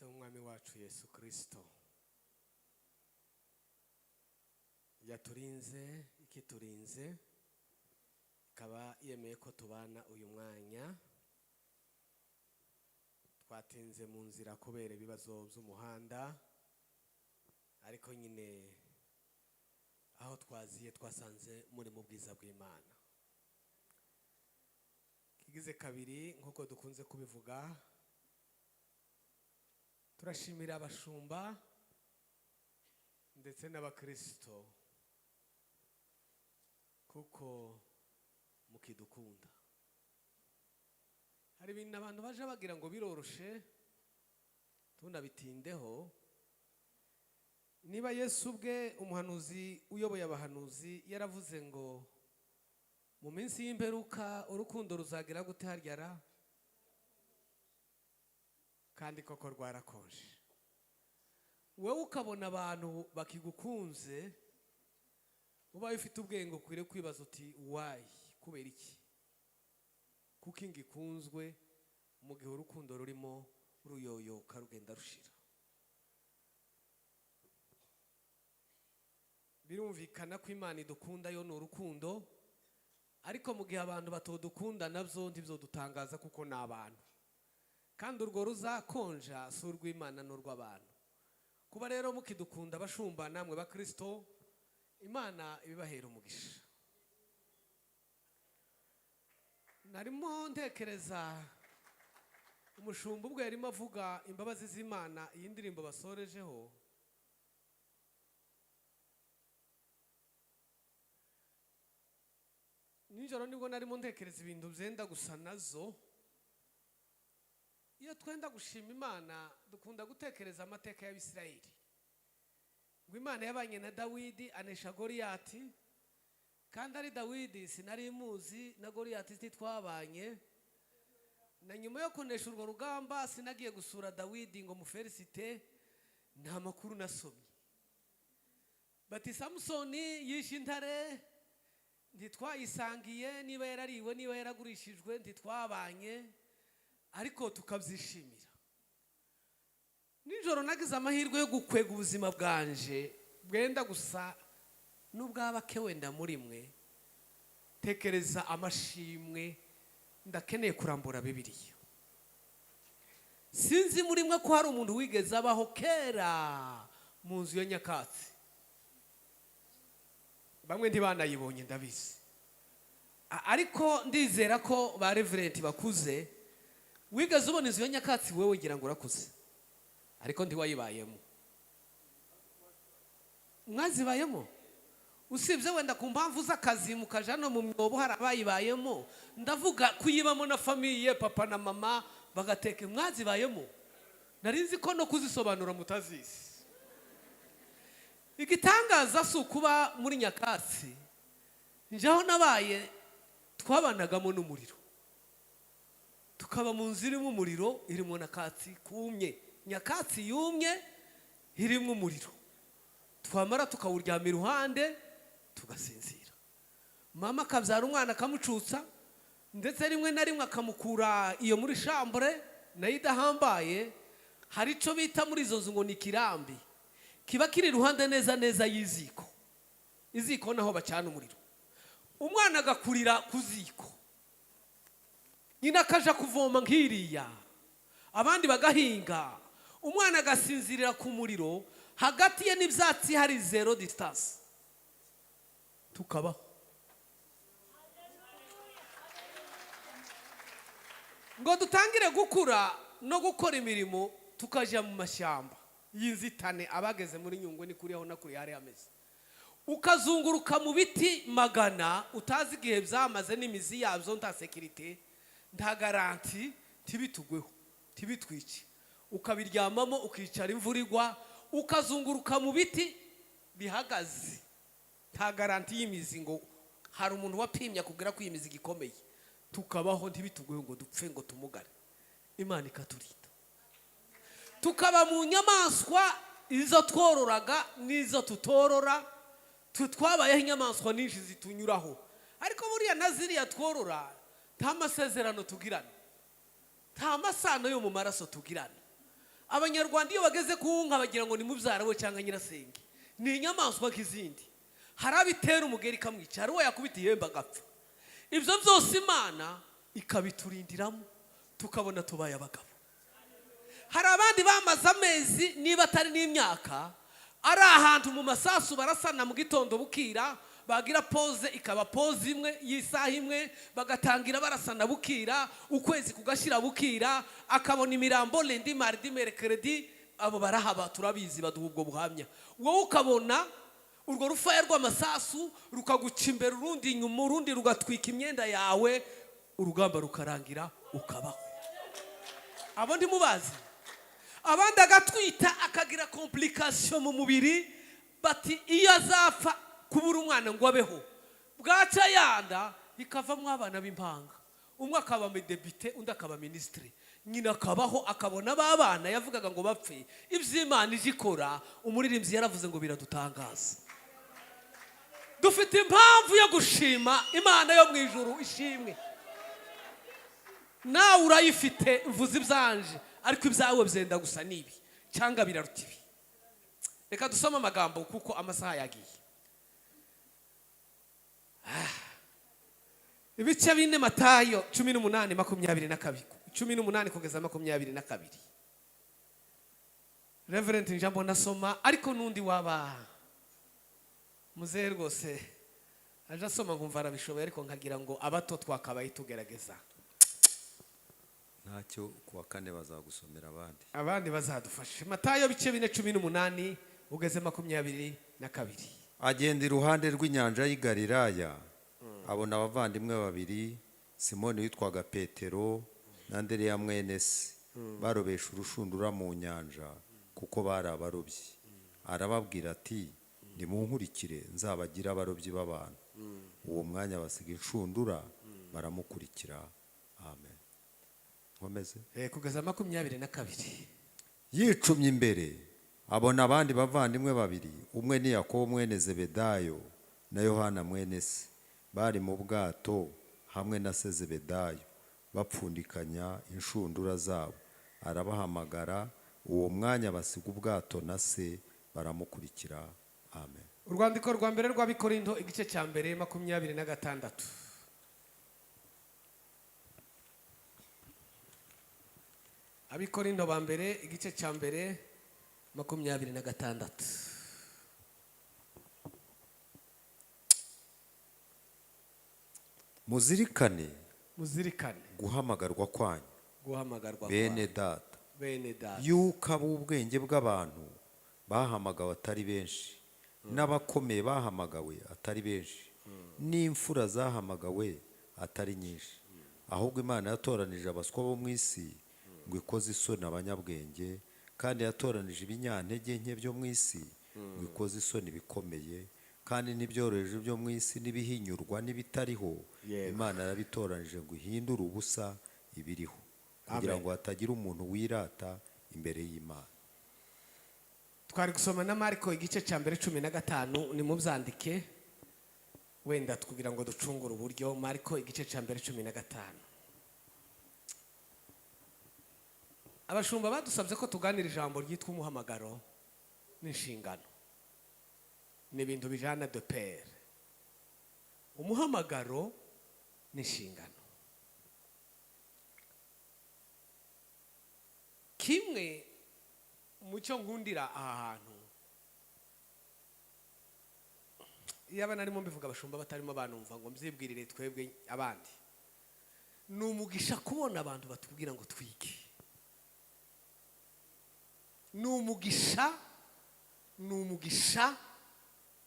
Se w'Umwami wacu Yesu Kirisito yaturinze, ikiturinze, ikaba yemeye ko tubana uyu mwanya. Twatinze mu nzira kubera ibibazo by'umuhanda, ariko nyine aho twaziye twasanze muri mu bwiza bw'Imana. Kigize kabiri, nk'uko dukunze kubivuga, turashimira abashumba ndetse n'abakirisito kuko mukidukunda. Hari ibintu abantu baje bagira ngo biroroshe, tunabitindeho. Niba Yesu ubwe, umuhanuzi uyoboye abahanuzi, yaravuze ngo mu minsi y'imperuka urukundo ruzagira gute harya ra? Kandi koko rwarakonje. Wowe ukabona abantu bakigukunze, ubaye ufite ubwenge ukwiriye kwibaza uti: "Why? Kubera iki? Kuko ingo ikunzwe mu gihe urukundo rurimo ruyoyoka, rugenda rushira?" Birumvikana ko Imana idukunda, yo ni urukundo, ariko mu gihe abantu batodukunda nabyo ntibyodutangaza, kuko ni abantu, kandi urwo ruzakonja si urw'Imana, ni urw'abantu. Kuba rero mukidukunda, abashumba namwe bakirisito, Imana ibibahera umugisha. Narimo ntekereza umushumba ubwo yarimo avuga imbabazi z'Imana, iyi ndirimbo basorejeho. Nijoro nibwo narimo ntekereza ibintu byenda gusa nazo. Iyo twenda gushima Imana, dukunda gutekereza amateka y'Abisirayeli, ngo Imana yabanye na Dawidi anesha Goriyati. Kandi ari Dawidi sinari muzi, na Goriyati ntitwabanye, na nyuma yo kunesha urwo rugamba sinagiye gusura Dawidi ngo mufelicite, nta makuru nasomye. Bati Samusoni yishe intare, ntitwayisangiye, niba yarariwe, niba yaragurishijwe, ntitwabanye, ariko tukabyishimira. Nijoro nagize amahirwe yo gukwega ubuzima bwanje bwenda gusa n'ubwabake wenda muri mwe, tekereza amashimwe ndakeneye kurambura Bibiliya. Sinzi muri mwe ko hari umuntu wigeze abaho kera mu nzu ya nyakatsi. Bamwe ntibanayibonye, ndabizi. Ariko ndizera ko ba reverend bakuze. Wigeze ubona inzu ya nyakatsi wowe? Ngira ngo urakuze, ariko ntiwayibayemo. Mwazibayemo, usibye wenda ku mpamvu z'akazi mukaja no mu myobo, hari abayibayemo. Ndavuga kuyibamo na famille, papa na mama bagateka. Mwazibayemo? Nari nzi ko no kuzisobanura mutazizi. Igitangaza si ukuba muri nyakatsi. Njyaho nabaye twabanagamo n'umuriro, tukaba mu nzu irimo umuriro, irimo na katsi kumye, nyakatsi yumye irimo umuriro. Twamara tukawuryama iruhande, tugasinzira. Mama akabyara umwana, akamucutsa, ndetse rimwe na rimwe akamukura iyo muri chambre nayo idahambaye. Hari icyo bita muri izo nzu ngo ni ikirambi, kiba kiri iruhande neza neza y'iziko. Iziko naho bacana umuriro. Umwana agakurira ku ziko, nyina akaja kuvoma nk'iriya, abandi bagahinga, umwana agasinzirira ku muriro, hagati ye n'ibyatsi hari zero distance, tukabaho. Ngo dutangire gukura no gukora imirimo, tukajya mu mashyamba y'inzitane. Abageze muri Nyungwe ni kuri aho nakuriye hari hameze. Ukazunguruka mu biti magana utazi igihe byamaze n'imizi yabyo, nta sécurité, nta garantie, ntibitugweho, ntibitwice. Ukabiryamamo, ukicara imvura igwa, ukazunguruka mu biti bihagaze, nta garantie y'imizi ngo hari umuntu wapimye akubwira ko iyi mizi igikomeye. Tukabaho, ntibitugweho ngo dupfe, ngo tumugare. Imana ikaturinda, tukaba mu nyamaswa, izo twororaga n'izo tutorora. Twe twabayeho inyamaswa nyinshi zitunyuraho, ariko buriya na ziriya tworora nta masezerano tugirana, nta masano yo mu maraso tugirana. Abanyarwanda iyo bageze ku nka bagira ngo ni mubyara we cyangwa nyirasenge. Ni inyamaswa nk'izindi. Hari abo itera umugeri ikamwica, hari uwo yakubita ihembe agapfa. Ibyo byose Imana ikabiturindiramo, tukabona tubaye abagabo. Hari abandi bamaze amezi, niba atari n'imyaka, ari ahantu mu masasu, barasana mu gitondo bukira, bagira pause, ikaba pause imwe y'isaha imwe, bagatangira barasana bukira, ukwezi kugashyira bukira, akabona imirambo lundi, mardi, mercredi. Abo barahaba, turabizi, baduha ubwo buhamya. Wowe ukabona urwo rufaya rw'amasasu rukaguca imbere, urundi inyuma, urundi rugatwika imyenda yawe, urugamba rukarangira ukabaho. Abo ntimubazi? Abandi agatwita, akagira complication mu mubiri, bati iyo azapfa kubura umwana ngo abeho. Bwaca yanda ikavamo abana b'impanga, umwe akaba depite, undi akaba minisitiri, nyina akabaho, akabona ba bana yavugaga ngo bapfe. Iby'Imana ije ikora, umuririmbyi yaravuze ngo biradutangaza. Dufite impamvu yo gushima Imana yo mu ijuru. Ishimwe nawe urayifite. Mvuze ibyanje, ariko ibyawe byenda gusa n'ibi cyangwa biraruta ibi. Reka dusome amagambo kuko amasaha yagiye. Ibice 4, Matayo 18, 22, 18 kugeza 22. Reverend Njambo nasoma, ariko n'undi waba muzehe rwose aje asoma nkumva arabishoboye, ariko nkagira ngo abato twakabaye tugerageza. Ntacyo, ku wa kane bazagusomera abandi. Abandi bazadufashe. Matayo bice 4, 18 ugeze 22. Agenda iruhande rw'inyanja y'i Galilaya, abona abavandimwe babiri, Simoni witwaga Petero na Andereya mwene se, barobesha urushundura mu nyanja, kuko bari abarobyi. Arababwira ati: "Nimunkurikire, nzabagira abarobyi b'abantu." Uwo mwanya basiga inshundura baramukurikira. Amen. Nkomeze? Kugeza 22. Yicumye imbere, abona abandi bavandimwe babiri, umwe ni Yakobo mwene Zebedayo na Yohana mwene se, bari mu bwato hamwe na se Zebedayo, bapfundikanya inshundura zabo. Arabahamagara. Uwo mwanya basiga ubwato na se, baramukurikira. Amen. Urwandiko rwa mbere rw'Abikorinto, igice cya mbere, 26. Abikorinto ba mbere, igice cya mbere, 26. Muzirikane Muzirikane guhamagarwa kwanyu, guhamagarwa bene kwa data, bene data, yuko ab'ubwenge bw'abantu bahamagawe atari benshi, n'abakomeye bahamagawe atari benshi, n'imfura zahamagawe atari nyinshi. Ahubwo Imana yatoranije abaswa bo mu isi ngo ikoze isoni abanyabwenge, kandi yatoranije ibinyantege nke byo mu isi ngo ikoze isoni ibikomeye, kandi n'ibyoroheje byo mu isi n'ibihinyurwa n'ibitariho, Imana yarabitoranije ngo ihindure ubusa ibiriho, kugira Amen. ngo hatagira umuntu wirata imbere y'Imana. Twari gusoma na Mariko igice cya mbere, 15. Nimubyandike wenda kugira ngo ducungure uburyo. Mariko igice cya mbere, 15. Abashumba badusabye ko tuganira ijambo ryitwa umuhamagaro n'inshingano. Ni ibintu bijana de pair, umuhamagaro n'inshingano. Kimwe mucyo nkundira aha hantu, iyaba narimo mbivuga abashumba batarimo banumva ngo mbyibwirire twebwe abandi, ni umugisha kubona abantu batubwira ngo twige. Ni umugisha, ni umugisha,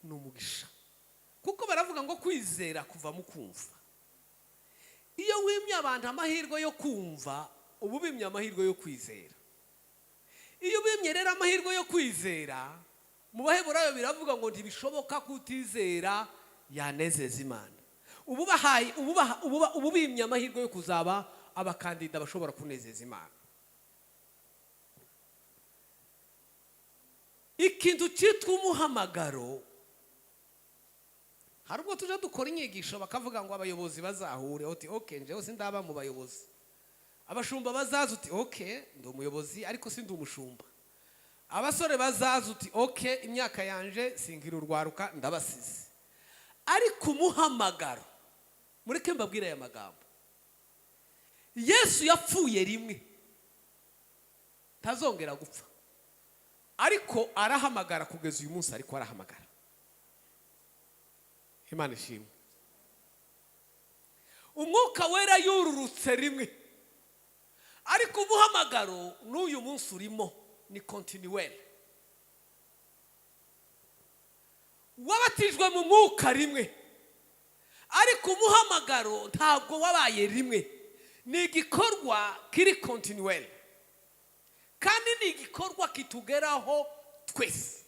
ni umugisha, kuko baravuga ngo kwizera kuva mu kumva. Iyo wimye abantu amahirwe yo kumva, uba ubimye amahirwe yo kwizera. Iyo ubimye rero amahirwe yo kwizera, mu Baheburayo biravuga ngo ntibishoboka kutizera yanezeza Imana. Uba ubimye amahirwe yo kuzaba abakandida bashobora kunezeza Imana. Ikintu cyitwa umuhamagaro, hari ubwo tujya dukora inyigisho bakavuga ngo abayobozi bazahure, uti okay, njyewe sindaba mu bayobozi. Abashumba bazaza, uti: "Okay, ndi umuyobozi ariko si ndi umushumba." Abasore bazaza, uti: "Okay, imyaka yanje singira urwaruka, ndabasize." Ariko umuhamagaro, mureke mbabwire aya magambo: Yesu yapfuye rimwe, ntazongera gupfa, ariko arahamagara kugeza uyu munsi, ariko arahamagara. Imana ishimwe. Umwuka Wera yururutse rimwe, ariko umuhamagaro n'uyu munsi urimo, ni continuel. Wabatijwe mu Mwuka rimwe, ariko umuhamagaro ntabwo wabaye rimwe. Ni igikorwa kiri continuel, kandi ni igikorwa kitugeraho twese.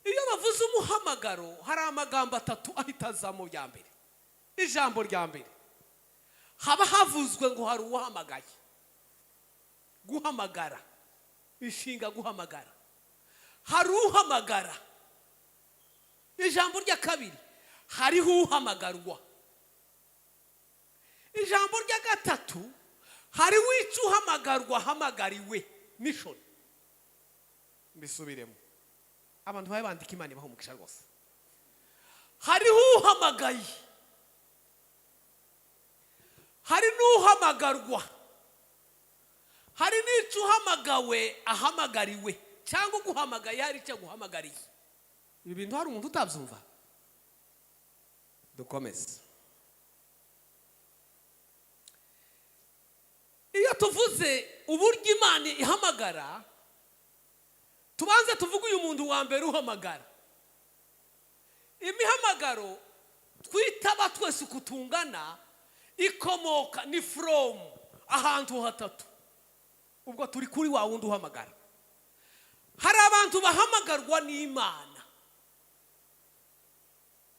Iyo bavuze umuhamagaro, hari amagambo atatu ahita azamo. Bya mbere, ijambo rya mbere, haba havuzwe ngo hari uwahamagaye. Guhamagara, inshinga guhamagara, hari uhamagara. Ijambo rya kabiri, hariho uhamagarwa. Ijambo rya gatatu, hariho icyo uhamagarwa ahamagariwe, mission. Mbisubiremo, abantu babe bandika. Imana ibaha umugisha rwose. Hariho uhamagaye, hari n'uhamagarwa, hari n'icyo uhamagawe ahamagariwe, cyangwa uguhamagaye hari icyo aguhamagariye. Ibi bintu hari umuntu utabyumva? Dukomeze. Iyo tuvuze uburyo Imana ihamagara, tubanze tuvuge uyu muntu wa mbere uhamagara. Imihamagaro twitaba twese uko tungana ikomoka, ni from ahantu hatatu. Ubwo turi kuri wa wundi uhamagara. Hari abantu bahamagarwa n'Imana,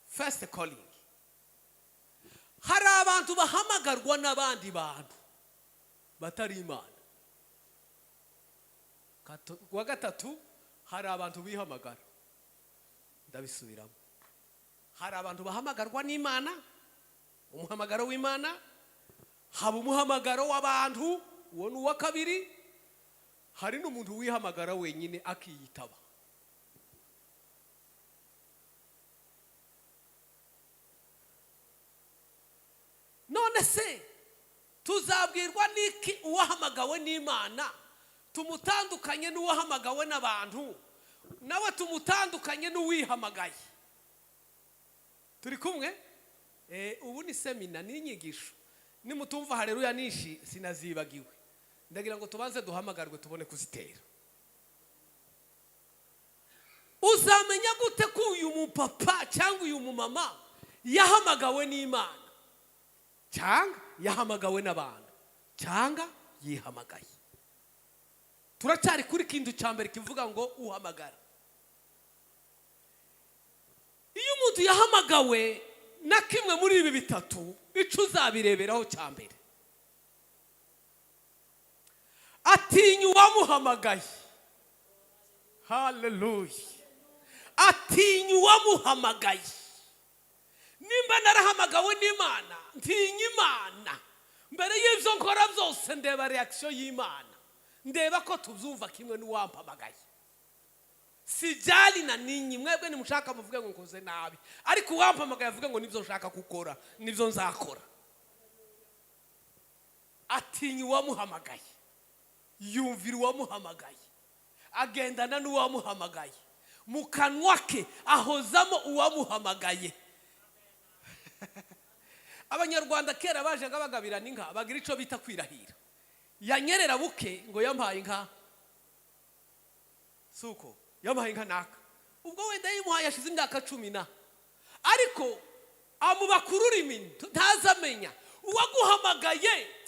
first calling. Hari abantu bahamagarwa n'abandi bantu batari Imana. Wa gatatu, hari abantu bihamagara. Ndabisubiramo: hari abantu bahamagarwa n'Imana, umuhamagaro w'Imana. Haba umuhamagaro w'abantu, uwo ni uwa kabiri. Hari n'umuntu wihamagara wenyine, akiyitaba. None se tuzabwirwa n'iki uwahamagawe n'Imana tumutandukanye n'uwahamagawe n'abantu, nawe tumutandukanye n'uwihamagaye? Turi kumwe? Ubu ni seminar, ni inyigisho. Nimutumva hareruya nishi, sinazibagiwe. Ndagira ngo tubanze duhamagarwe, tubone kuzitera. Uzamenya gute ko uyu mupapa cyangwa uyu mumama yahamagawe n'Imana, cyangwa yahamagawe n'abantu, cyangwa yihamagaye? Turacyari kuri kintu cya mbere kivuga ngo uhamagara. Iyo umuntu yahamagawe na kimwe muri ibi bitatu, icyo uzabireberaho cya mbere, atinya uwamuhamagaye. Haleluya! Atinya uwamuhamagaye. Nimba narahamagawe n'Imana, ntinya Imana. Mbere y'ibyo nkora byose, ndeba réaction y'Imana, ndeba ko tubyumva kimwe n'uwampamagaye. Sijali na ninyi mwebwe, nimushaka muvuge ngo nkoze nabi, ariko uwampamagaye avuge ngo nibyo nshaka gukora, nibyo nzakora. Atinya uwamuhamagaye, yumvira uwamuhamagaye, agendana n'uwamuhamagaye, mu kanwa ke ahozamo uwamuhamagaye. Abanyarwanda kera bajaga bagabirana inka, bagira icyo bita kwirahira. Yanyerera buke ngo yampaye inka, si uko yamuhaye inka naka. Ubwo wenda yimuhaye ashize imyaka 10 na, ariko amuba ku rurimi, ntazamenya uwaguhamagaye.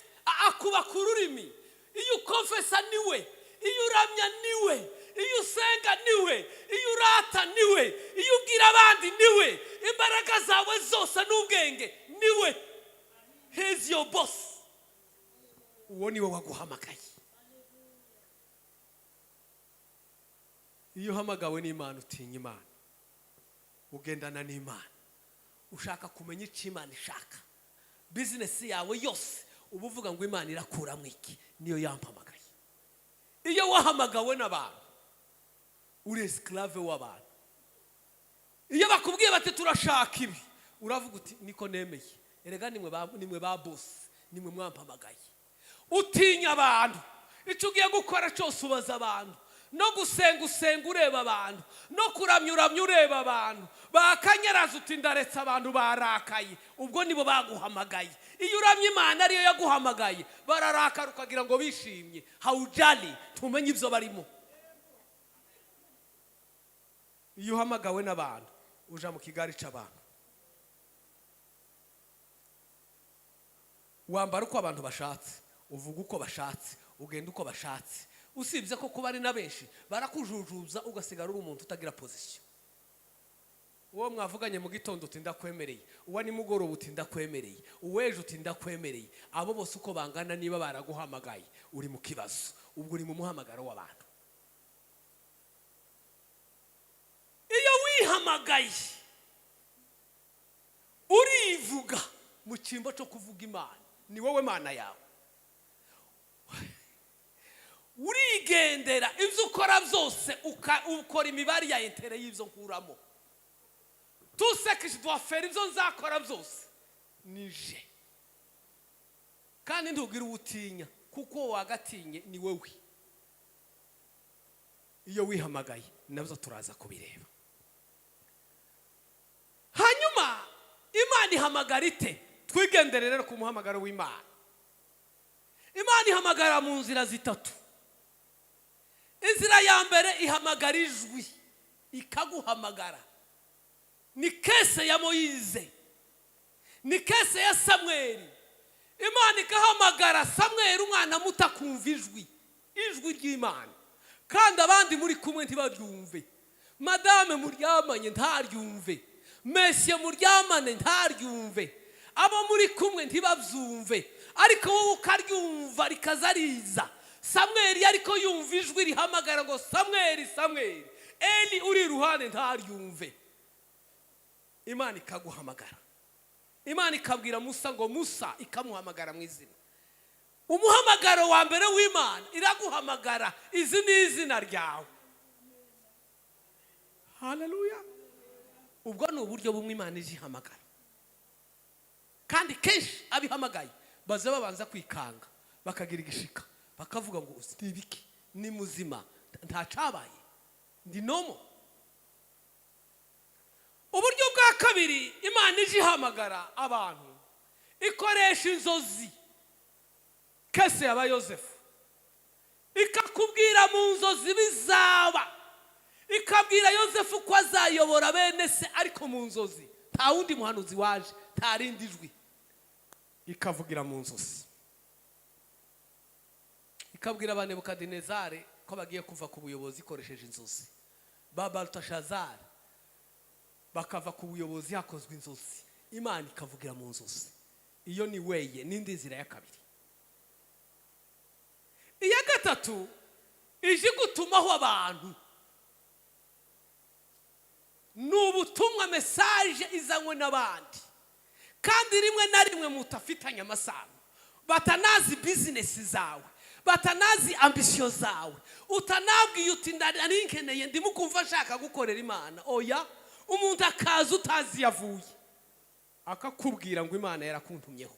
Akuba ku rurimi. Iyo ukonfesa niwe, iyo uramya niwe, iyo usenga niwe, iyo urata niwe, iyo ubwira abandi niwe, imbaraga zawe zose n'ubwenge niwe. He's your boss. Uwo niwe waguhamagaye. Iyo uhamagawe n'Imana, utinya Imana, ugendana n'Imana, ushaka kumenya icyo Imana ishaka. Bizinesi yawe yose uba uvuga ngo Imana irakuramo iki? Niyo yampamagaye. Iyo wahamagawe n'abantu, uri esclave w'abantu. Iyo bakubwiye bati turashaka ibi, uravuga uti niko nemeye, erega nimwe ba boss, nimwe mwampamagaye. Utinya abantu. Icyo ugiye gukora cyose ubaza abantu. No gusenga usenga ureba abantu, no kuramya uramya ureba abantu. Bakanyaraza uti ndaretse, abantu barakaye. Ubwo nibo baguhamagaye. Iyo uramye Imana ariyo yaguhamagaye, bararakara ukagira ngo bishimye. Haujali, tumenye ibyo barimo. Iyo uhamagawe n'abantu, uja mu kigari cy'abantu, wambara uko abantu bashatse, uvuga uko bashatse, ugenda uko bashatse. Usibye ko kuba ari na benshi barakujujuza, ugasigara uri umuntu utagira position. Uwo mwavuganye mu gitondo uti ndakwemereye, uwo nimugoroba uti ndakwemereye, uw'ejo uti ndakwemereye. Abo bose uko bangana, niba baraguhamagaye, uri mu kibazo. Ubwo uri mu muhamagaro w'abantu. Iyo wihamagaye, urivuga mu cyimbo cyo kuvuga Imana. Ni wowe Mana yawe, urigendera. Ibyo ukora byose ukora imibare ya intérêt y'ibyo nkuramo tusekije duwafera. Ibyo nzakora byose nije, kandi ntugire uwo utinya, kuko wagatinye ni wowe. Iyo wihamagaye, nabyo turaza kubireba. Hanyuma Imana ihamagara ite? Twigendere rero ku muhamagaro w'Imana. Imana ihamagara mu nzira zitatu. Inzira ya mbere, ihamagara ijwi, ikaguhamagara. Ni case ya Moyize, ni case ya Samweri. Imana igahamagara Samweri, umwana muto akumva ijwi, ijwi ry'Imana, kandi abandi muri kumwe ntibaryumve. Madame muryamanye ntaryumve, monsieur muryamane ntaryumve, abo muri kumwe ntibabyumve, ariko wowe ukaryumva, rikaza riza. Samweri ariko yumva ijwi rihamagara ngo Samweri, Samweri. Eli uri iruhande ntaryumve. Imana ikaguhamagara. Imana ikabwira Musa ngo Musa, ikamuhamagara mu izina. Umuhamagaro wa mbere w'Imana, iraguhamagara, izi ni izina ryawe. Haleluya! Ubwo ni uburyo bumwe Imana ije ihamagara, kandi kenshi abihamagaye baza babanza kwikanga, bakagira igishika, bakavuga ngo ni ibiki? Ni muzima, ntacabaye, ndi nomo. Uburyo bwa kabiri Imana ije ihamagara abantu, ikoresha inzozi. Case yaba Yosefu. Ikakubwira mu nzozi bizaba, ikabwira Yosefu ko azayobora bene se, ariko mu nzozi. Nta wundi muhanuzi waje, nta rindi jwi, ikavugira mu nzozi. Ikabwira ba Nebukadinezari ko bagiye kuva ku buyobozi, ikoresheje inzozi. Ba Balutashazari bakava ku buyobozi hakozwe inzozi. Imana ikavugira mu nzozi. Iyo ni weye n'indi nzira ya kabiri. Iya gatatu, ije gutumaho abantu. Ni ubutumwa, message izanywe n'abandi, kandi rimwe na rimwe mutafitanye amasano, batanazi bizinesi zawe, batanazi ambition zawe, utanabwiye uti nari nkeneye, ndimo kumva nshaka gukorera Imana. Oya, umuntu akaza utazi yavuye, akakubwira ngo Imana yarakuntumyeho.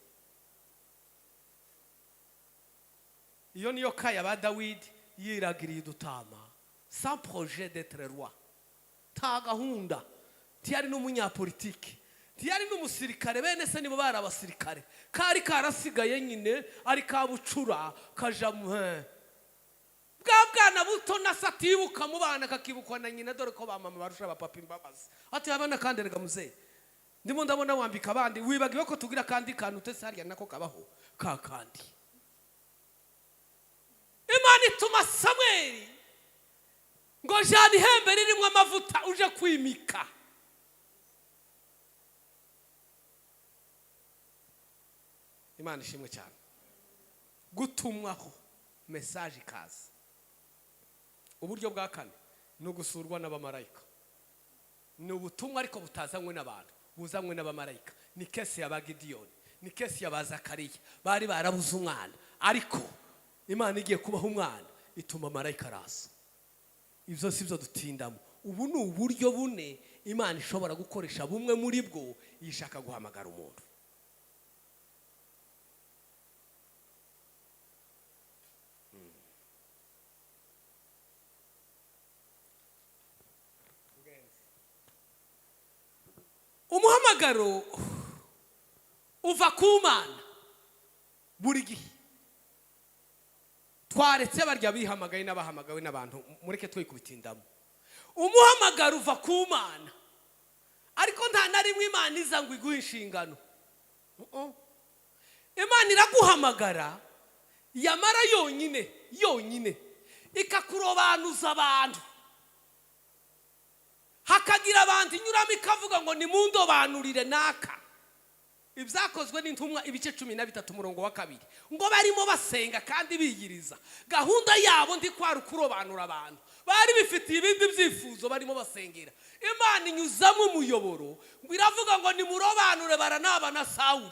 Iyo niyo kaya ba Dawidi, yiragiriye udutama, sans projet d'être roi, nta gahunda. Ntiyari n'umunyapolitiki, ntiyari n'umusirikare. Bene se nibo bari abasirikare. Kari karasigaye nyine ari kabucura, kaja bwa bwana buto na se atibuka mu bana, kakibukwa na nyina, dore ko ba mama barusha abapapa imbabazi. Ati abana kandi rega muzehe, ndimo ndabona wambika abandi, wibagiwe ko tugira akandi kantu utese harya nako kabaho ka kandi. Imana ituma Samweli ngo jana ihembe ririmo amavuta uje kwimika. Imana ishimwe cyane. Gutumwaho, message ikaza. Uburyo bwa kane ni ugusurwa n'abamarayika. Ni ubutumwa ariko butazanywe n'abantu, buzanywe n'abamarayika. Ni case ya ba Gidiyoni, ni case ya ba Elisa. Ni case ya ba Zakariya, bari barabuze umwana, ariko Imana igiye kubaha umwana ituma marayika araza. Ibyo si byo dutindamo. Ubu ni uburyo bune Imana ishobora gukoresha, bumwe muri bwo iyo ishaka guhamagara umuntu. Umuhamagaro uva ku Mana buri gihe. Twaretse barya bihamagaye n'abahamagawe n'abantu, mureke twe kubitindamo. Umuhamagaro uva ku Mana, ariko nta na rimwe Imana iza ngo iguhe inshingano. Imana iraguhamagara, yamara yonyine yonyine ikakurobanuza abantu, hakagira abantu inyuramo ikavuga ngo nimundobanurire naka. Ibyakozwe n'Intumwa ibice 13 umurongo wa 2, ngo barimo basenga kandi biyiriza. Gahunda yabo ndi kwari ukurobanura abantu, bari bifitiye ibindi byifuzo barimo basengera. Imana inyuzamo umuyoboro ngo iravuga ngo nimurobanure Baranaba na Sawuli,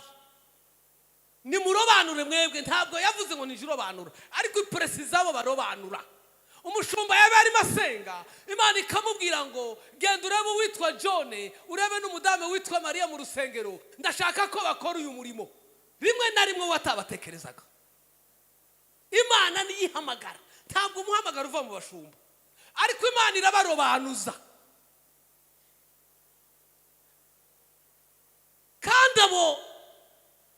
nimurobanure mwebwe. Ntabwo yavuze ngo nijirobanura, ariko ipresi zabo barobanura. Umushumba yaba arimo asenga, Imana ikamubwira ngo genda urebe uwitwa John, urebe n'umudamu witwa Mariya mu rusengero, ndashaka ko bakora uyu murimo. Rimwe na rimwe watabatekerezaga, Imana niyihamagara. Ntabwo umuhamagara uva mu bashumba, ariko Imana irabarobanuza. Kandi abo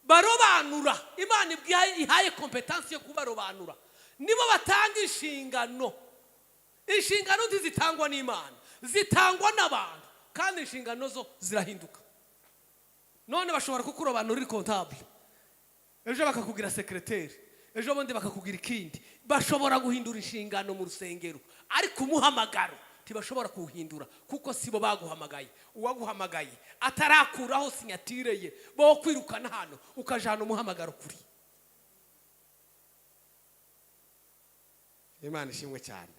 barobanura Imana ihaye compétence yo kubarobanura nibo batanga inshingano. Inshingano ntizitangwa n'Imana, zitangwa n'abantu, kandi inshingano zo zirahinduka. None bashobora kukurobanura uri comptable, ejo bakakugira secrétaire, ejo bundi bakakugira ikindi. Bashobora guhindura inshingano mu rusengero, ariko umuhamagaro ntibashobora kuwuhindura, kuko sibo baguhamagaye. Uwaguhamagaye atarakuraho signature ye, bo kwirukana hano ukajana umuhamagaro kuri. Imana ishimwe cyane.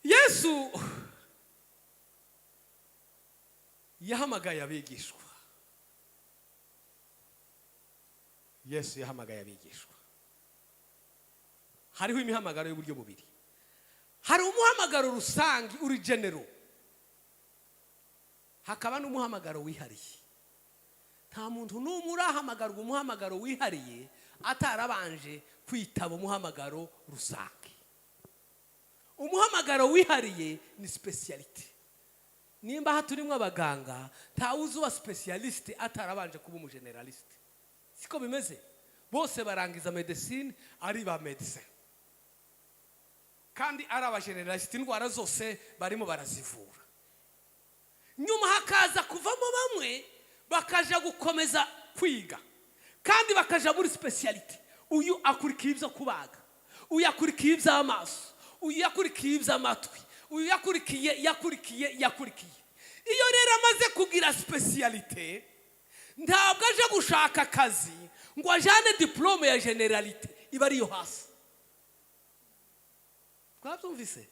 Yesu yahamagaye abigishwa. Yesu yahamagaye abigishwa. Hariho imihamagaro y'uburyo bubiri. Hari umuhamagaro rusange uri general, hakaba n'umuhamagaro wihariye. Nta muntu n'umwe urahamagarwa umuhamagaro wihariye atarabanje kwitaba umuhamagaro rusange. Umuhamagaro wihariye ni spécialité. Nimba aha turimo abaganga, ntawe uzi uba spécialiste atarabanje kuba umugénéraliste. Siko bimeze? Bose barangiza médecine ari ba médecin kandi ari abagénéraliste, indwara zose barimo barazivura. Nyuma hakaza kuvamo bamwe bakaja gukomeza kwiga kandi bakaja muri spécialité. Uyu akurikiye ibyo kubaga, uyu akurikiye iby'amaso, uyu yakurikiye iby'amatwi, uyu yakurikiye, yakurikiye, yakurikiye. Iyo rero amaze kugira spécialité, ntabwo aje gushaka akazi ngo ajyane diplôme ya généralité iba ariyo hasi. Twabyumvise?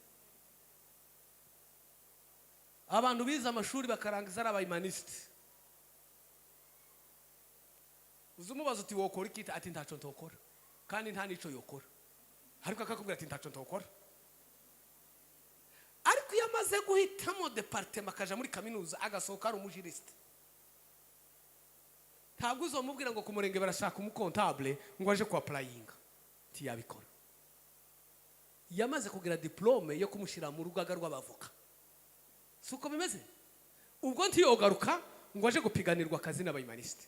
Abantu bize amashuri bakarangiza ari abahumaniste, uzi umubaza uti wokora iki? Ati ntacyo ntokora, kandi nta n'icyo yokora, ariko akakubwira ati ntacyo ntokora. Ariko iyo amaze guhitamo département, akaja muri kaminuza, agasohoka ari umujuriste, ntabwo uzamubwira ngo ku murenge barashaka umucomptable ngo aje kuapplyinga, ntiyabikora. Yamaze kugira diplôme yo kumushyira mu rugaga rw'abavoka. Si uko bimeze? Ubwo ntiyogaruka ngo aje gupiganirwa akazi n'abahumaniste.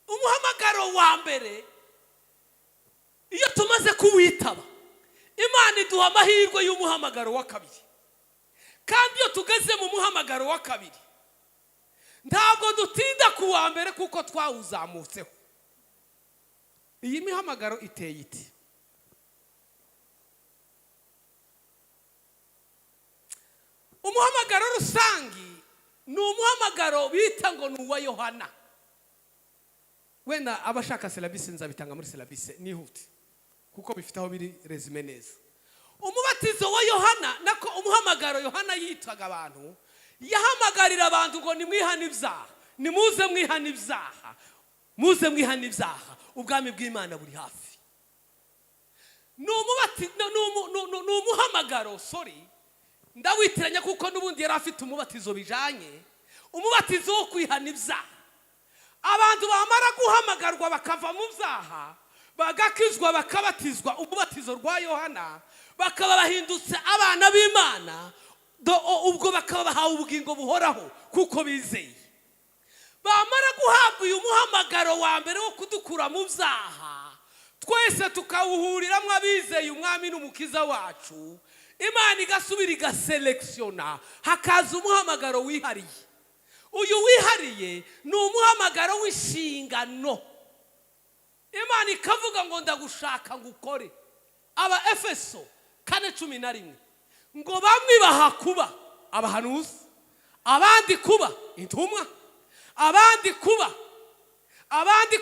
Umuhamagaro wa mbere, iyo tumaze kuwitaba, Imana iduha amahirwe y'umuhamagaro wa kabiri. Kandi iyo tugeze mu muhamagaro wa kabiri, ntabwo dutinda ku wa mbere kuko twawuzamutseho. Iyi mihamagaro iteye iti: umuhamagaro rusange ni umuhamagaro bita ngo ni uwa Yohana. Wenda abashaka syllabus nzabitanga muri syllabus, nihute kuko bifite aho biri résumé neza. Umubatizo wa Yohana, nako umuhamagaro Yohana yitaga abantu, yahamagarira abantu ngo nimwihane ibyaha, nimuze mwihane ibyaha, muze mwihane ibyaha, ubwami bw'Imana buri hafi. Ni umuhamagaro, sorry, ndawitiranya kuko n'ubundi yari afite umubatizo bijanye, umubatizo wo kwihana ibyaha. Abantu bamara guhamagarwa bakava mu byaha, bagakizwa, bakabatizwa umubatizo rwa Yohana, bakaba bahindutse abana b'Imana, ubwo bakaba bahawe ubugingo buhoraho kuko bizeye. Bamara guhabwa uyu muhamagaro wa mbere wo kudukura mu byaha, twese tukawuhuriramo abizeye Umwami n'Umukiza wacu, Imana igasubira igaselekisiyona, hakaza umuhamagaro wihariye. Uyu wihariye ni umuhamagaro w'inshingano. Imana ikavuga ngo ndagushaka ngo ukore. Aba Efeso 4:11 ngo bamwe baha kuba abahanuzi, abandi kuba intumwa, abandi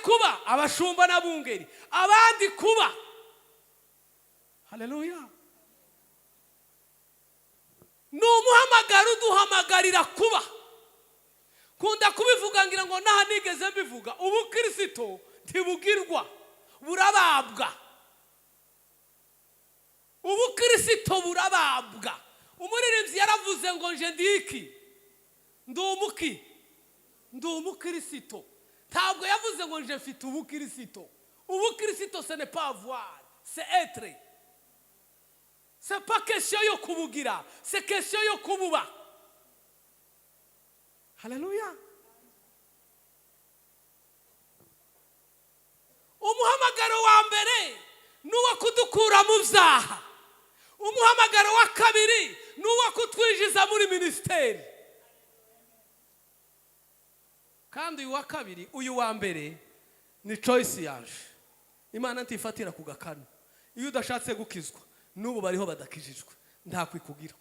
kuba abashumba n'abungeri, abandi kuba, haleluya. Ni umuhamagaro uduhamagarira kuba. Kunda kubivuga, ngira ngo naha nigeze mbivuga, ubukirisito ntibugirwa, burababwa. Ubukirisito burababwa. Umuririmbyi yaravuze ngo nje ndiki? Ndi umuki? Ndi umukirisito. Ntabwo yavuze ngo nje mfite ubukirisito. Ubukirisito ce n'est pas avoir, c'est être. C'est pas question yo kubugira, c'est question yo kububa. Haleluya. Umuhamagaro wa mbere ni uwo kudukura mu byaha. Umuhamagaro wa kabiri ni uwo kutwinjiza muri minisiteri. Kandi uyu wa kabiri, uyu wa mbere ni choice yaje. Imana ntifatira ku gakanu. Iyo udashatse gukizwa, n'ubu bariho badakijijwe, ntakwikugira.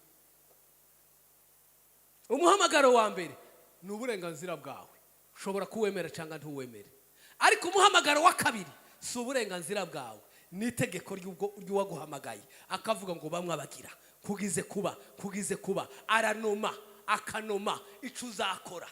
Umuhamagaro wa mbere ni uburenganzira bwawe, ushobora kuwemera cyangwa ntuwemere. Ariko umuhamagaro wa kabiri si uburenganzira bwawe, ni itegeko ry'uwaguhamagaye, akavuga ngo bamwe abagira kugize kuba, kugize kuba, aranoma, akanoma icyo uzakora.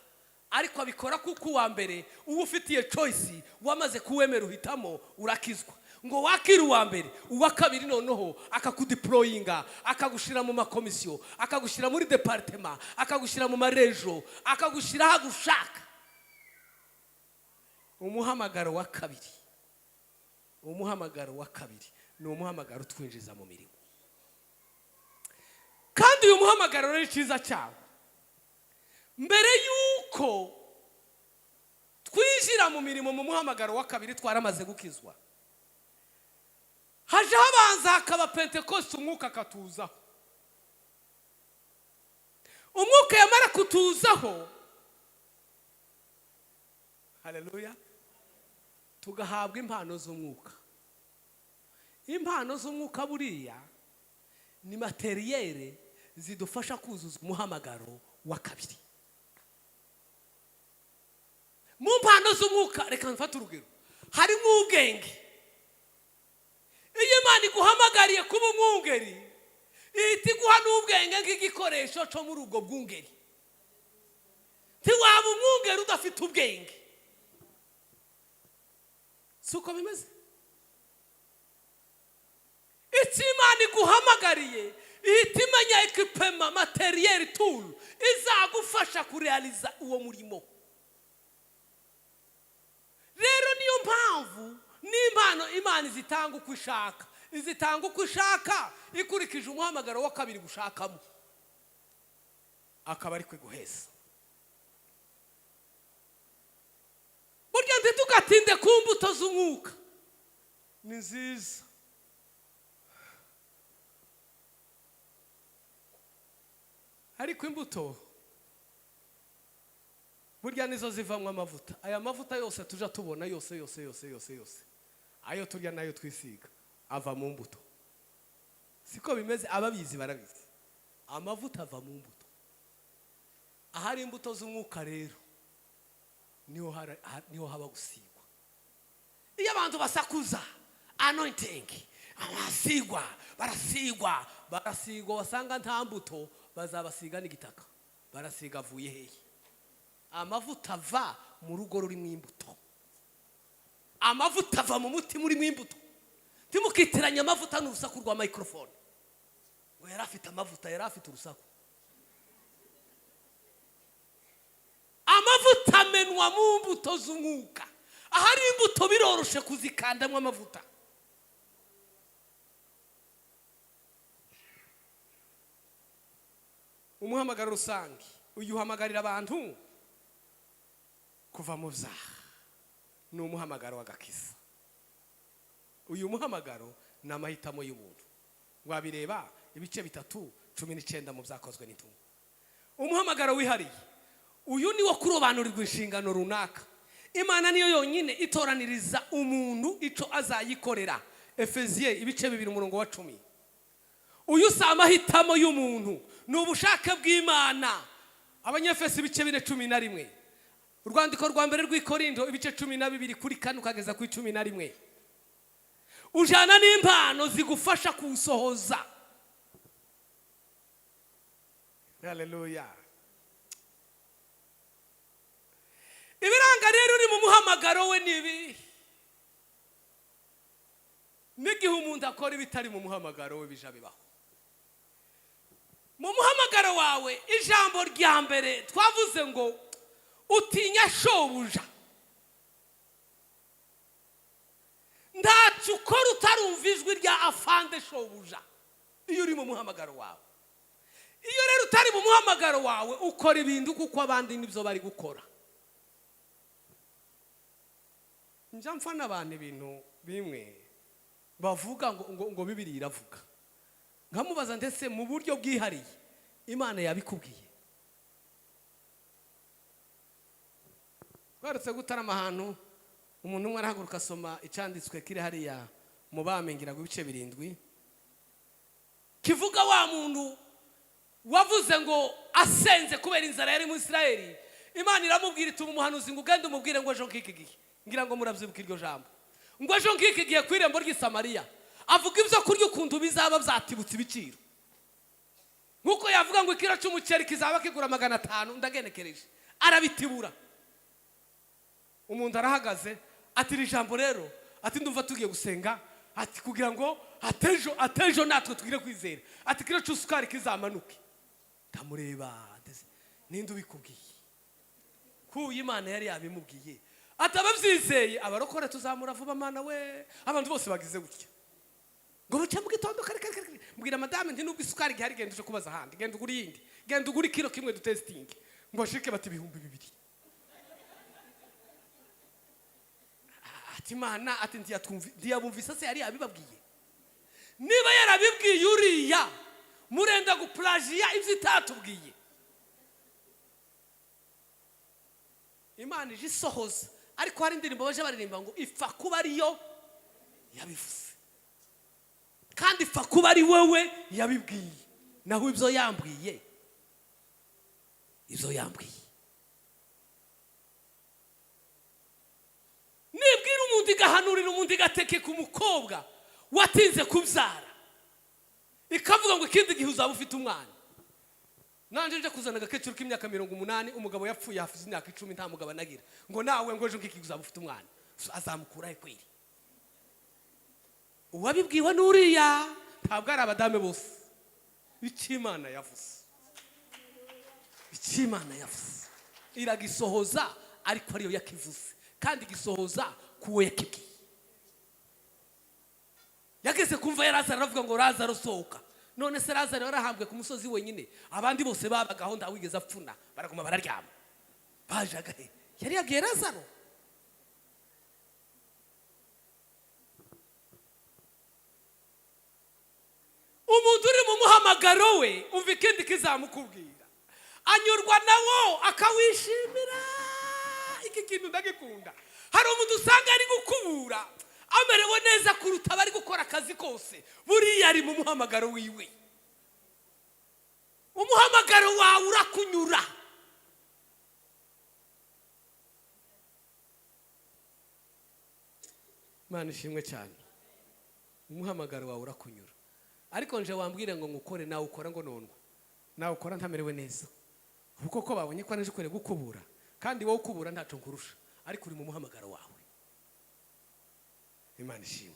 Ariko abikora kuko uwa mbere uba ufitiye choice, wamaze kuwemera, uhitamo, urakizwa. Ngo wakire uwa mbere, uwa kabiri noneho akakudeployinga, akagushyira mu makomisiyo, akagushyira muri département, akagushyira mu marejo, akagushyira aho agushaka. Umuhamagaro wa kabiri, umuhamagaro wa kabiri ni umuhamagaro utwinjiza mu mirimo. Kandi uyu muhamagaro rero, icyiza cyawo, mbere y'uko twinjira mu mirimo mu muhamagaro wa kabiri twaramaze gukizwa, haje habanza hakaba Pentekoste, umwuka akatuzaho. Umwuka yamara kutuzaho, haleluya, tugahabwa impano z'umwuka. Impano z'umwuka buriya ni matériel zidufasha kuzuza umuhamagaro wa kabiri. Mu mpano z'umwuka, reka mfate urugero, harimo ubwenge. Iyo Imana iguhamagariye kuba umwungeri, ihita iguha n'ubwenge nk'igikoresho cyo muri ubwo bwungeri. Ntiwaba umwungeri udafite ubwenge. Si uko bimeze? Icyo Imana iguhamagariye, ihita imenya équipement, matériel, tool izagufasha kurealiza uwo murimo. Rero niyo mpamvu n'impano Imana izitanga uko ishaka, izitanga uko ishaka ikurikije umuhamagaro wa kabiri gushakamo, akaba ari guheza. Burya ntitugatinde ku mbuto z'umwuka, ni nziza. Ariko imbuto burya nizo zivamo amavuta. Aya mavuta yose tujya tubona, yose yose yose yose yose, ayo turya n'ayo twisiga, ava mu mbuto. Siko bimeze? Ababizi barabizi, amavuta ava mu mbuto. Ahari imbuto z'umwuka rero niho haba gusigwa. Iyo abantu basakuza anointing, abasigwa barasigwa. Barasigwa, wasanga nta mbuto, bazabasiga n'igitaka. Barasiga avuye hehe? Amavuta ava mu rugo rurimo imbuto. Amavuta ava mu mutima urimo imbuto. Ntimukitiranye amavuta n'urusaku rwa microphone. Ngo yari afite amavuta, yari afite urusaku. Amavuta amenwa mu mbuto z'umwuka. Ahari imbuto biroroshe kuzikandamo amavuta. Umuhamagaro rusange uyu uhamagarira abantu kuva mu byaha, ni umuhamagaro w'agakiza. Uyu muhamagaro ni amahitamo y'ubuntu. Wabireba ibice 3:19 mu Byakozwe n'Intumwa. Umuhamagaro wihariye uyu ni wo kurobanurirwa inshingano runaka. Imana niyo yonyine itoraniriza umuntu icyo azayikorera. Efeziye ibice 2 umurongo wa 10. Uyu si amahitamo y'umuntu, ni ubushake bw'Imana. Abanyefesi ibice 4:11. Urwandiko rwa mbere rw'Ikorindo ibice 12 kuri 4 ukageza ku 11. Ujana n'impano zigufasha kuwusohoza. Haleluya! Ibiranga rero uri mu muhamagaro we ni ibi. N'igihe umuntu akora ibitari mu muhamagaro we, bija bibaho. Mu muhamagaro wawe, ijambo rya mbere twavuze ngo utinya shobuja. Ntacyo ukora utarumva ijwi rya afande shobuja iyo uri mu muhamagaro wawe. Iyo rero utari mu muhamagaro wawe, ukora ibintu kuko abandi nibyo bari gukora. Njya mfana abantu ibintu bimwe bavuga ngo Bibiri iravuga, nkamubaza ndetse mu buryo bwihariye Imana yabikubwiye. Twaretse gutarama ahantu, umuntu umwe arahaguruka asoma icyanditswe kiri hariya mu Bami, ngira ngo ibice 7, kivuga wa muntu wavuze ngo asenze kubera inzara yari mu Isirayeli. Imana iramubwira, ituma umuhanuzi ngo ugende umubwire ngo ejo nk'iki gihe, ngira ngo murabyibuka iryo jambo, ngo ejo nk'iki gihe ku irembo ry'i Samariya, avuga ibyo kurya ukuntu bizaba byatibutse ibiciro, nk'uko yavuga ngo ikiro cy'umuceri kizaba kigura 500, ndagenekereje. Arabitibura. Umuntu arahagaze ati: "Iri jambo rero," ati, "ndumva tugiye gusenga," ati, "kugira ngo atejo natwe tugire kwizera," ati, "ikiro cy'isukari kizamanuke." Ndamureba, ndetse ninde ubikubwiye kuyu? Imana yari yabimubwiye. Ati ababyizeye abarokore tuzamura vuba. Mana we, abantu bose bagize gutya ngo buce mu gitondo kare kare kare. Mbwira madame nti: "Nubwo isukari igihari, genda uje kubaza ahandi, genda ugure iyindi, genda ugure ikiro kimwe dutesitinge." Ngo bashike bati 2000. Ati Imana, ati ntiyabumvise se? Yari yabibabwiye. Niba yarabibwiye uriya, murenda gupurajiya ibyo itatubwiye. Imana ije isohoza. Ariko hari indirimbo baje baririmba ngo ipfa kuba ariyo yabivuze, kandi ipfa kuba ari wowe yabibwiye. Naho ibyo yambwiye, ibyo yambwiye, nibwira umuntu, igahanurira umuntu, igatekeka umukobwa watinze kubyara, ikavuga ngo ikindi gihe uzaba ufite umwana. Nanjye nje kuzana agakecuru k'imyaka 80, umugabo yapfuye hafize imyaka 10, nta mugabo anagira, ngo nawe ngo ejo ngiki uzaba ufite umwana, azamukura he kweri? Uwabibwiwe n'uriya, ntabwo ari abadame bose. Icyo Imana yavuze, icyo Imana yavuze iragisohoza, ariko ariyo yakivuze, kandi igisohoza kuwo yakibwiye. Yageze kumva ya Lazaro, aravuga ngo: "Lazaro, sohoka." None se Lazaro yarahambwe ku musozi wenyine, abandi bose babagaho, ntawigeze apfuna, baraguma bararyama, bajaga he? Yari yabwiye Lazaro. Umuntu uri mu muhamagaro we, umva ikindi kizamukubwira: anyurwa nawo akawishimira. Iki kintu ndagikunda. Hari umuntu usanga ari gukubura amerewe neza kuruta abari gukora akazi kose. Buriya ari mu muhamagaro wiwe. Umuhamagaro wawe urakunyura. Imana ishimwe cyane. Umuhamagaro wawe urakunyura. Ariko nje wambwire ngo ngukore, nawe ukora ngo nonwa, nawe ukora ntamerewe neza, kuko ko babonye ko naje kwere gukubura, kandi wowe ukubura ntaco nkurusha, ariko uri mu muhamagaro wawe. Imana ishimwe.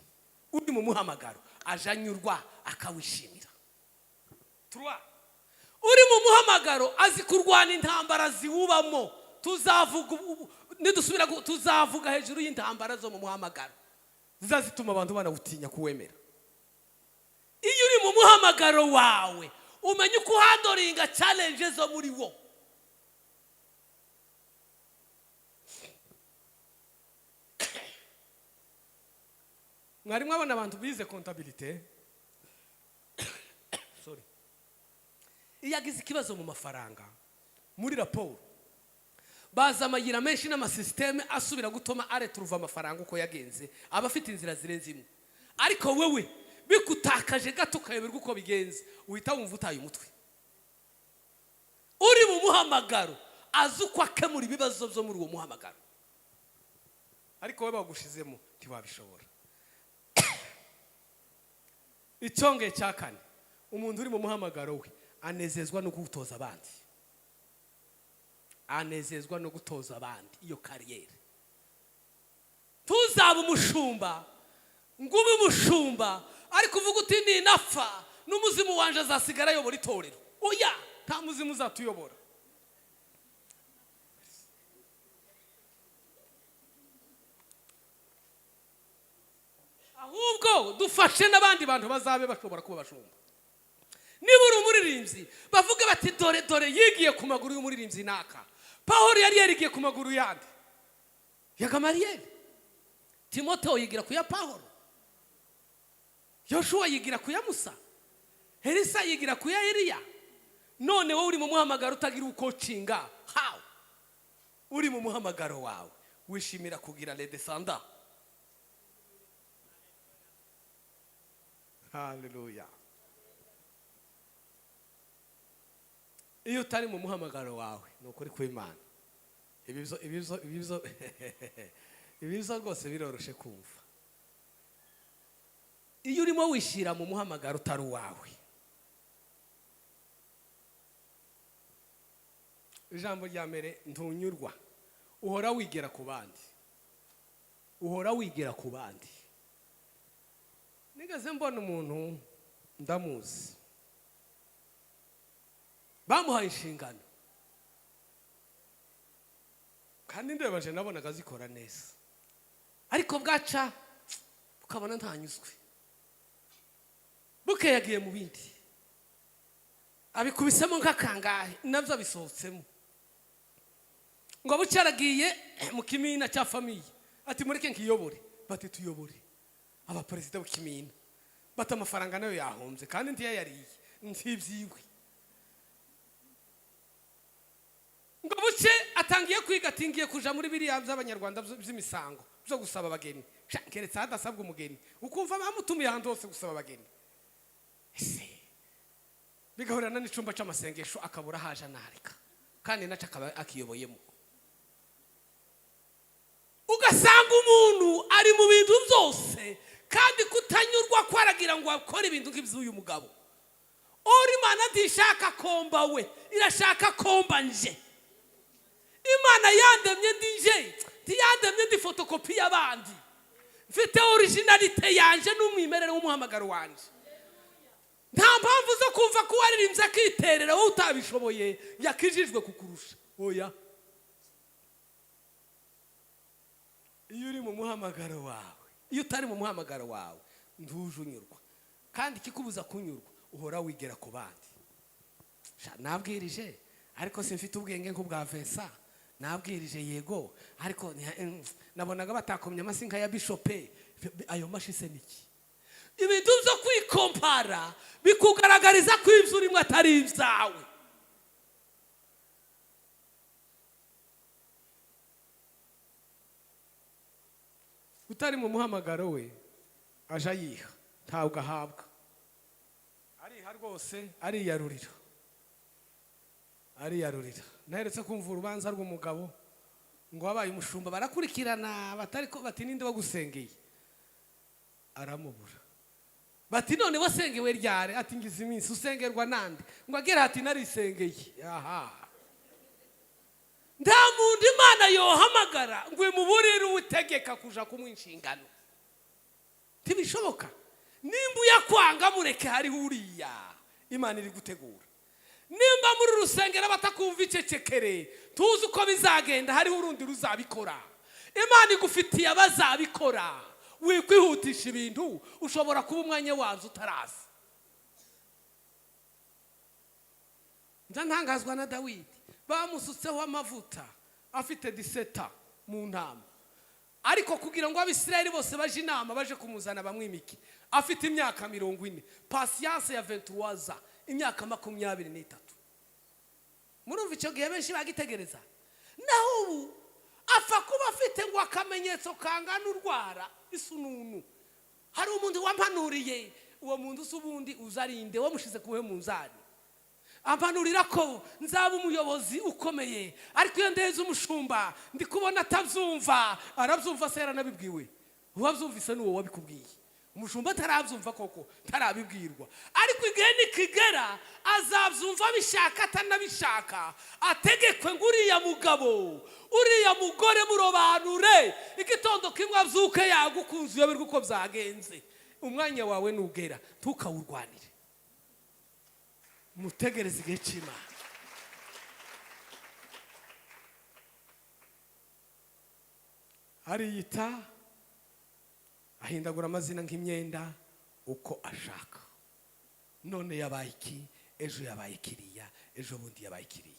Uri mu muhamagaro ajanyurwa akawishimira. Trois, uri mu muhamagaro azi kurwana intambara ziwubamo. Tuzavuga nidusubira tuzavuga hejuru y'intambara zo mu muhamagaro zizazituma abantu banawutinya kuwemera. Iyo uri mu muhamagaro wawe umenya uko uhandlinga challenge zo muri wo. Mwari mwabona abantu bize comptabilité, sorry, iyo agize ikibazo mu mafaranga muri raporo, baza amayira menshi n'amasisiteme asubira gutuma aretrouva amafaranga uko yagenze, aba afite inzira zirenze imwe. Ariko wewe bikutakaje gato ukayoberwa uko bigenze, uhita wumva utaye umutwe. Uri mu muhamagaro azi uko akemura ibibazo byo muri uwo muhamagaro, ariko wowe bagushizemo ntiwabishobora. Icyongeye cya kane, umuntu uri mu muhamagaro we anezezwa no gutoza abandi, anezezwa no gutoza abandi iyo carrière. Tuzaba umushumba ngo ube umushumba ariko uvuga uti: "Ninapfa n'umuzimu wanje azasigara ayobora itorero." Oya, nta muzimu uzatuyobora. Ahubwo dufashe n'abandi bantu bazabe bashobora kuba abashumba. Niba uri umuririmbyi, bavuge bati: "Dore, dore yigiye ku maguru y'umuririmbyi naka." Pawulo yari yarigiye ku maguru yandi, ya Gamariyeri. Timoteo yigira ku ya Pawulo. Yoshuwa yigira ku ya Musa. Elisa yigira ku ya Eliya. None wowe uri mu muhamagaro utagira ukocinga hawe? Uri mu muhamagaro wawe wishimira kugira les descendants. Haleluya! Iyo utari mu muhamagaro wawe, ni ukuri kw'Imana, ibizo rwose biroroshe kumva. Iyo urimo wishyira mu muhamagaro utari uwawe, ijambo rya mbere, ntunyurwa, uhora wigera ku bandi, uhora wigera ku bandi. Nigeze mbona umuntu ndamuzi, bamuhaye inshingano, kandi ndebaje nabonaga azikora neza, ariko bwaca ukabona ntanyuzwe. Bukeye yagiye mu bindi, abikubisemo nk'akangahe, nabyo abisohotsemo. Ngo bucye aragiye mu kimina cya famille, ati: "Mureke nkiyobore." Bati: "Tuyobore." Abaperezida b'ikimina bati: "Amafaranga nayo yahombye kandi ntiyayariye, ntibyiwe." Ngo buce atangiye kwiga, ati: "Ngiye kuja muri biriya by'abanyarwanda by'imisango byo gusaba abageni." Sha, keretse hadasabwa umugeni, ukumva bamutumiye ahantu hose gusaba abageni. Ese bigahurana n'icumba c'amasengesho, akabura haje anareka, kandi nacyo akaba akiyoboyemo. Ugasanga umuntu ari mu bintu byose, kandi kutanyurwa ko aragira ngo akore ibintu nk'iby'uyu mugabo. Ora Imana ntishaka komba we, irashaka komba nje. Imana yandemye ndi nje, ntiyandemye ndi photocopie y'abandi. Mfite originalité yanje n'umwimerere w'umuhamagaro wanje. Nta mpamvu zo kumva ko uwaririmbye akiterera, wowe utabishoboye, yakijijwe kukurusha. Oya. Iyo uri mu muhamagaro wawe, iyo utari mu muhamagaro wawe, ntuje unyurwa, kandi ikikubuza kunyurwa, uhora wigera ku bandi. Sha, nabwirije ariko simfite ubwenge nk'ubwa Vincent. Nabwirije yego, ariko nabonaga batakomye amasi nka ya bishope. Ayo mashi se niki? Ibintu byo kwikompara bikugaragariza ko ibyo urimo atari ibyawe. Utari mu muhamagaro we aje ayiha, ntabwo ahabwa, ariha rwose, ariyarurira, ariyarurira. Naheretse kumva urubanza rw'umugabo ngo wabaye umushumba, barakurikirana batari ko bati: "Ninde wagusengeye?" Aramubura. Bati: "None wasengewe ryari?" Ati: "Ngize iminsi." "Usengerwa nande?" Ngo agere ati: "Narisengeye." Aha nta muntu Imana yohamagara ngo imuburire uwutegeka kuja kumuha inshingano, ntibishoboka. Nimba uyakwanga, mureke, hariho uriya Imana iri gutegura. Nimba muri rusengero batakumva, icecekere, tuzi uko bizagenda, hariho urundi ruzabikora. Imana igufitiye abazabikora. Wikwihutisha ibintu, ushobora kuba umwanya wazo utaraza. Nza ntangazwa na Dawidi, bamusutseho amavuta afite 17 mu ntama, ariko kugira ngo Abisirayeli bose baje inama, baje kumuzana bamwimike, afite imyaka 40. Patience ya 23, imyaka 23. Murumva icyo gihe benshi bagitegereza, naho ubu apfa kuba afite ngo akamenyetso kangana urwara isununu. Hari umuntu wampanuriye, uwo muntu usa ubundi uzarinde wamushize kuwe mu nzani, ampanurira ko nzaba umuyobozi ukomeye, ariko iyo ndeze umushumba ndi kubona atabyumva. Arabyumva se? Yaranabibwiwe? Uwabyumvise ni uwo wabikubwiye. Umushumba atarabyumva koko, ntarabibwirwa, ariko igihe nikigera azabyumva, abishaka atanabishaka, ategekwe ngo uriya mugabo, uriya mugore murobanure. Igitondo kimwe abyuke yagukunze, uyoberwe uko byagenze. Umwanya wawe nugera, ntukawurwanire, mutegereze igihe cy'Imana. Ariyita, ahindagura amazina nk'imyenda uko ashaka. None yabaye iki, ejo yabaye kiriya, ejo bundi yabaye kiriya.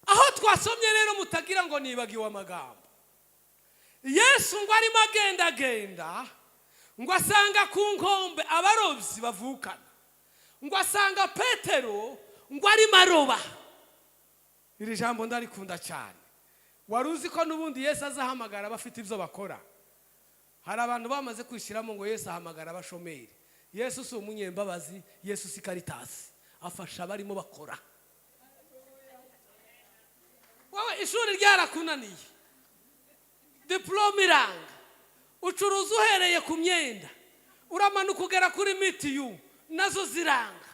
Aho twasomye rero, mutagira ngo nibagiwe amagambo. Yesu ngo arimo agendagenda, ngo asanga ku nkombe abarobyi bavukana, ngo asanga Petero ngo arimo aroba. Iri jambo ndarikunda cyane. Wari uzi ko n'ubundi Yesu azahamagara abafite ibyo bakora? Hari abantu bamaze kwishyiramo ngo Yesu ahamagara abashomeri. Yesu si umunyembabazi, Yesu si Karitasi, afasha abarimo bakora. Wowe ishuri ryarakunaniye, diporome iranga, ucuruza uhereye ku myenda, uramanuka ugera kuri mitiyu, nazo ziranga,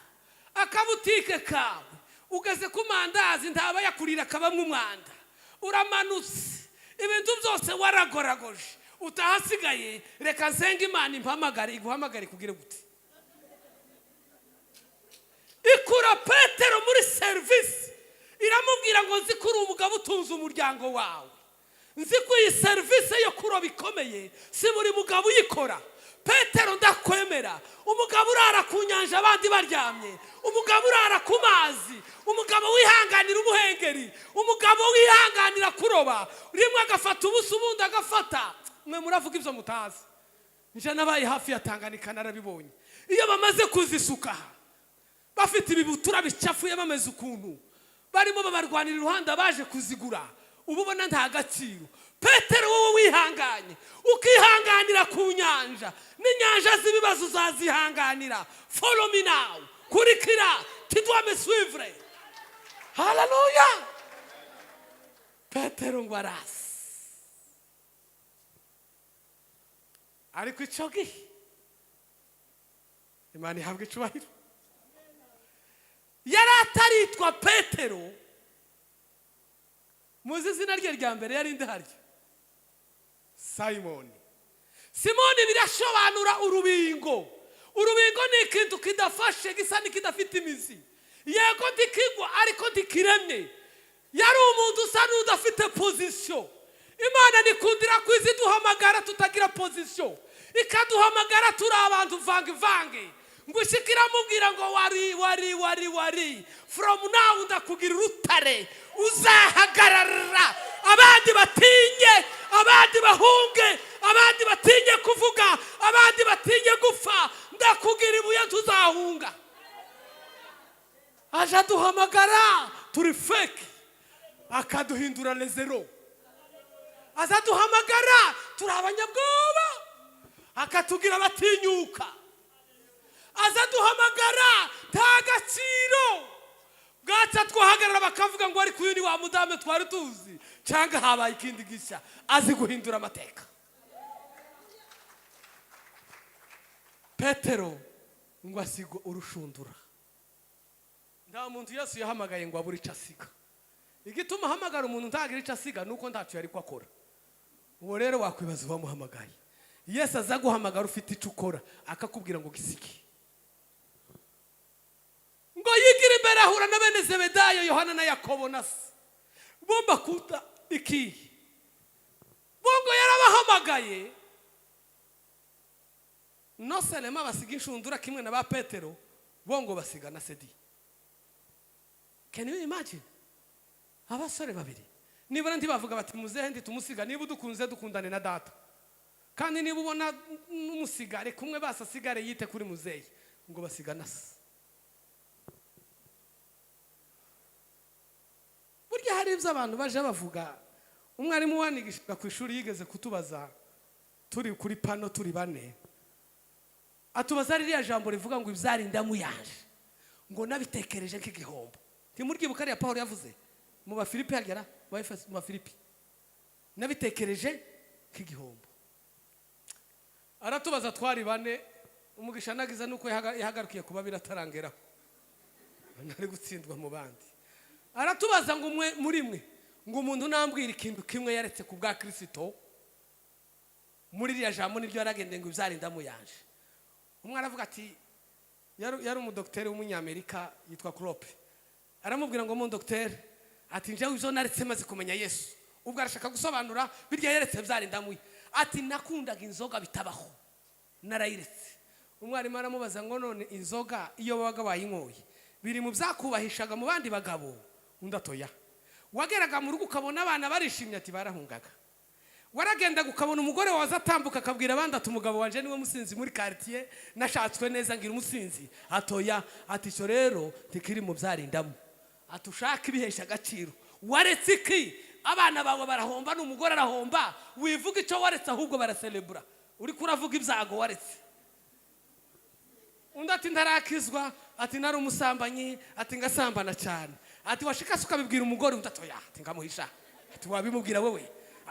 akabutike kawe ugeze ku mandazi ntaba yakurira akabamo umwanda, uramanutse, ibintu byose waragoragoje, utahasigaye reka nsenga Imana impamagare. Iguhamagare kugira gute? Ikura Petero muri serivisi, iramubwira ngo: "Nzi ko uri umugabo utunze umuryango wawe, nzi ko iyi serivisi yo kuroba ikomeye, si buri mugabo uyikora. Petero, ndakwemera, umugabo urara ku nyanja abandi baryamye, umugabo urara ku mazi, umugabo wihanganira umuhengeri, umugabo wihanganira kuroba rimwe agafata ubusa, ubundi agafata." Mwe muravuga ibyo mutazi. Nje nabaye hafi ya Tanganyika, narabibonye. Iyo bamaze kuzisuka bafite ibibutura bicafuye, bameze ukuntu barimo babarwanira iruhande abaje kuzigura, uba ubona nta gaciro. Petero, wowe wihanganye ukihanganira ku nyanja, n'inyanja z'ibibazo uzazihanganira. Follow me now, kurikira, tu dois me suivre. Haleluya! Petero ngo arasi, ariko icyo gihe Imana ihabwa icubahiro, yari ataritwa Petero. Muzi izina rye rya mbere yari ndaharyo? Simoni. Simoni birasobanura urubingo. Urubingo ni ikintu kidafashe, gisa n'ikidafite imizi. Yego ntikigwa, ariko ntikiremye. Yari umuntu usa n'udafite position. Imana nikundira ko izi duhamagara tutagira position, ikaduhamagara turi abantu vange vange. Ngo ishike iramubwira ngo: "Wari wari wari wari, from now ndakugira urutare uzahagarara, abandi batinye, abandi bahunge, abandi batinye kuvuga, abandi batinye gupfa. Ndakugira ibuye tuzahunga." Aje aduhamagara turi fake, akaduhindura les héros. Azaduhamagara turi abanyabwoba, akatugira abatinyuka. Azaduhamagara nta gaciro bwaca, twahagarara bakavuga ngo: "Ariko uyu ni wa mudamu twari tuzi, cyangwa habaye ikindi gishya?" Azi guhindura amateka. Petero ngo asiga urushundura. Nta muntu Yesu yahamagaye ngo abure icyo asiga. Igituma ahamagara umuntu ntagira icyo asiga ni uko ntacyo yari akora. Uwo rero wakwibaza uwamuhamagaye. Yesu aza guhamagara ufite icyo ukora, akakubwira ngo gisige. Ngo yigire imbere, ahura na bene Zebedayo, Yohana na Yakobo na se, bo bakuta ikihe? Bo ngo yarabahamagaye, non seulement basiga inshundura kimwe na ba Petero, bo ngo basiga na sedi. Can you imagine? Abasore babiri nibura ntibavuga bati: "Muzehe, ntitumusiga, niba udukunze dukundane na data, kandi niba ubona n'umusiga reka umwe basi asigare yite kuri muzehe." Ngo basiga na se. Burya hari ibyo abantu baje bavuga. Umwarimu wanigishaga ku ishuri yigeze kutubaza turi kuri pano, turi bane, atubaza ririya jambo rivuga ngo ibyari indamu yanje ngo nabitekereje nk'igihombo. Ntimuryibuka ariya Paul yavuze mu Bafilipi, hagera mu Efeso, mu Bafilipi, nabitekereje nk'igihombo? Aratubaza, twari bane. Umugisha nagize nuko yahagarukiye kuba biratarangeraho, nari gutsindwa mu bandi. Aratubaza ngo: "Umwe muri mwe, ngo umuntu nambwira ikintu kimwe yaretse ku bwa Kirisito muri ririya jambo niryo yaragendeye ngo ibyari indamu yanje." Umwe aravuga ati, yari umudogiteri w'umunyamerika yitwa Klope, aramubwira ngo: "Mon docteur," ati, "njyewe ibyo naretse maze kumenya Yesu." Ubwo arashaka gusobanura birya yaretse byari indamu ye. Ati: "Nakundaga inzoga bitabaho, narayiretse." Umwarimu aramubaza ngo: "None inzoga iyo wabaga wayinyoye biri mu byakubahishaga mu bandi bagabo?" Undi atoya. "Wageraga mu rugo ukabona abana barishimye?" Ati: "Barahungaga." "Waragendaga ukabona umugore wawe atambuka akabwira abandi ati: 'Umugabo wanje niwe musinzi muri quartier, nashatswe neza ngira umusinzi?'" Atoya. Ati: "Icyo rero ntikiri mu byarindamu." Ati: "Ushaka ibihesha agaciro. Waretse iki? Abana bawe barahomba n'umugore arahomba. Wivuga icyo waretse, ahubwo baraserebura uri kuravuga ibyago waretse." Undi ati: "Ntarakizwa," ati, "nari umusambanyi," ati, "ngasambana cyane." Ati: "Washika se ukabibwira umugore?" Undi atoya. Ati: "Ngamuhisha." Ati: "Wabimubwira wowe?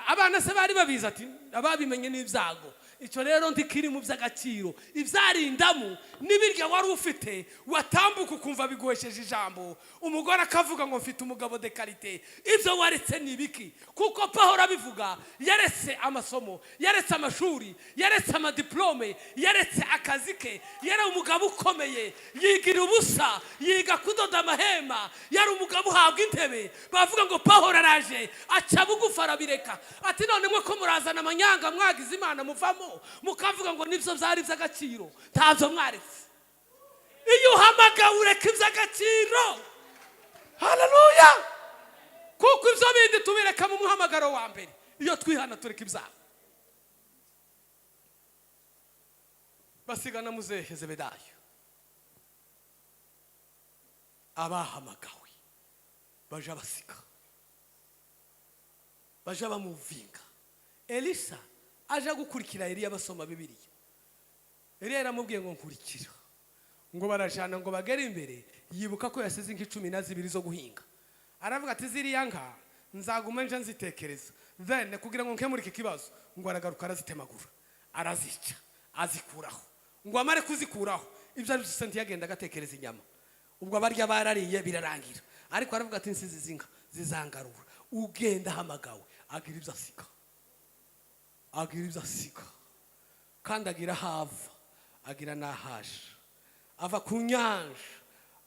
Abana se bari babizi?" Ati: "Ababimenye n'ibyago. Icyo rero ntikiri mu by'agaciro." Ibyarindamu n'ibirya wari ufite, watambuka ukumva biguhesheje ijambo, umugore akavuga ngo: "Mfite umugabo de qualité." Ibyo waretse ni ibiki? Kuko Pawulo abivuga, yaretse amasomo, yaretse amashuri, yaretse amadiplome, yaretse akazi ke. Yari umugabo ukomeye, yigira ubusa, yiga kudoda amahema. Yari umugabo uhabwa intebe, bavuga ngo: "Pawulo araje." Aca bugufi, arabireka. Ati: "None mwe ko murazana amanyanga, mwagize Imana muvamo, mukavuga ngo nibyo byari iby'agaciro, ntabyo mwaretse." Iyo uhamagawe ureka iby'agaciro. Haleluya! Kuko ibyo bindi tubireka mu muhamagaro wa mbere. Iyo twihana tureka ibyaha. Basigana muzehe Zebedayo. Abahamagawe baja basiga, baja bamuvinga. Elisa aje gukurikira Eliya, basoma Bibiliya. Eliya yaramubwiye ngo: "Nkurikira." Ngo barajana, ngo bagere imbere yibuka ko yasize inka 12 zo guhinga. Aravuga ati: "Ziriya nka nzaguma nje nzitekereza then kugira ngo nkemure iki kibazo." Ngo aragaruka, arazitemagura, arazica, azikuraho. Ngo amare kuzikuraho, ibyo ari byose ntiyagenda agatekereza inyama. Ubwo abarya barariye birarangira, ariko aravuga ati: "Nsizi izi nka zizangarura." Ugenda ahamagawe agira ibyo asiga, agira ibyo asiga, kandi agira aho ava, agira n'ahaje. Ava ku nyanja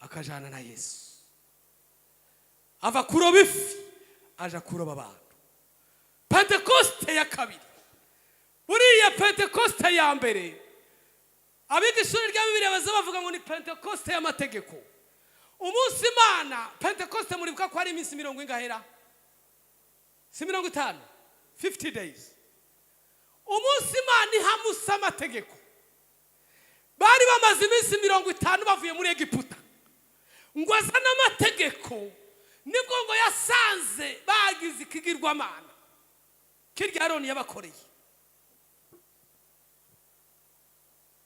akajana na Yesu, ava kuroba ifi aja kuroba abantu. Pentekoste ya kabiri. Buriya Pentekoste ya mbere, abiga ishuri rya Bibiliya baza bavuga ngo ni Pentekoste y'amategeko. Umunsi Imana, Pentekoste muribuka ko ari iminsi mirongo ingahera, si 50, 50 days. Umunsi Imana iha Musa amategeko, bari bamaze iminsi 50 bavuye muri Egiputa. Ngo azane amategeko, nibwo ngo yasanze bagize ikigirwamana kirya Aroni yabakoreye.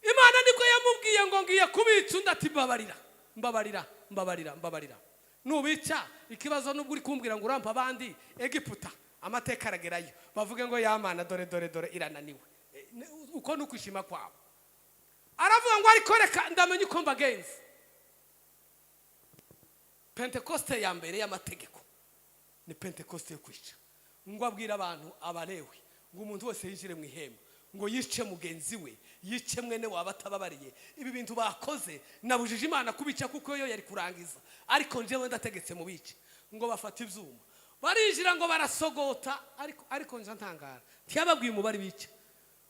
Imana nibwo yamubwiye ngo: "Ngiye kubica." Undi ati: "Mbabarira, mbabarira, mbabarira, mbabarira. Nubica ikibazo, nubwo uri kumbwira ngo urampa abandi, Egiputa amateka aragerayo, bavuge ngo: 'Yamana dore dore dore irananiwe.'" Uko ni ukwishima kwabo. Aravuga ngo ariko reka ndamenya uko mbagenza. Pentekoste ya mbere y'amategeko ni Pentekoste yo kwica. Ngo abwira abantu Abalewi ngo umuntu wese yinjire mu ihema, ngo yice mugenzi we, yice mwene waba atababariye. Ibi bintu bakoze, nabujije Imana kubica kuko yo yari kurangiza, ariko njyewe ndategetse mu bice. Ngo bafata ibyuma, barinjira, ngo barasogota. Ariko nja ntangara, ntiyababwiye umubare bica.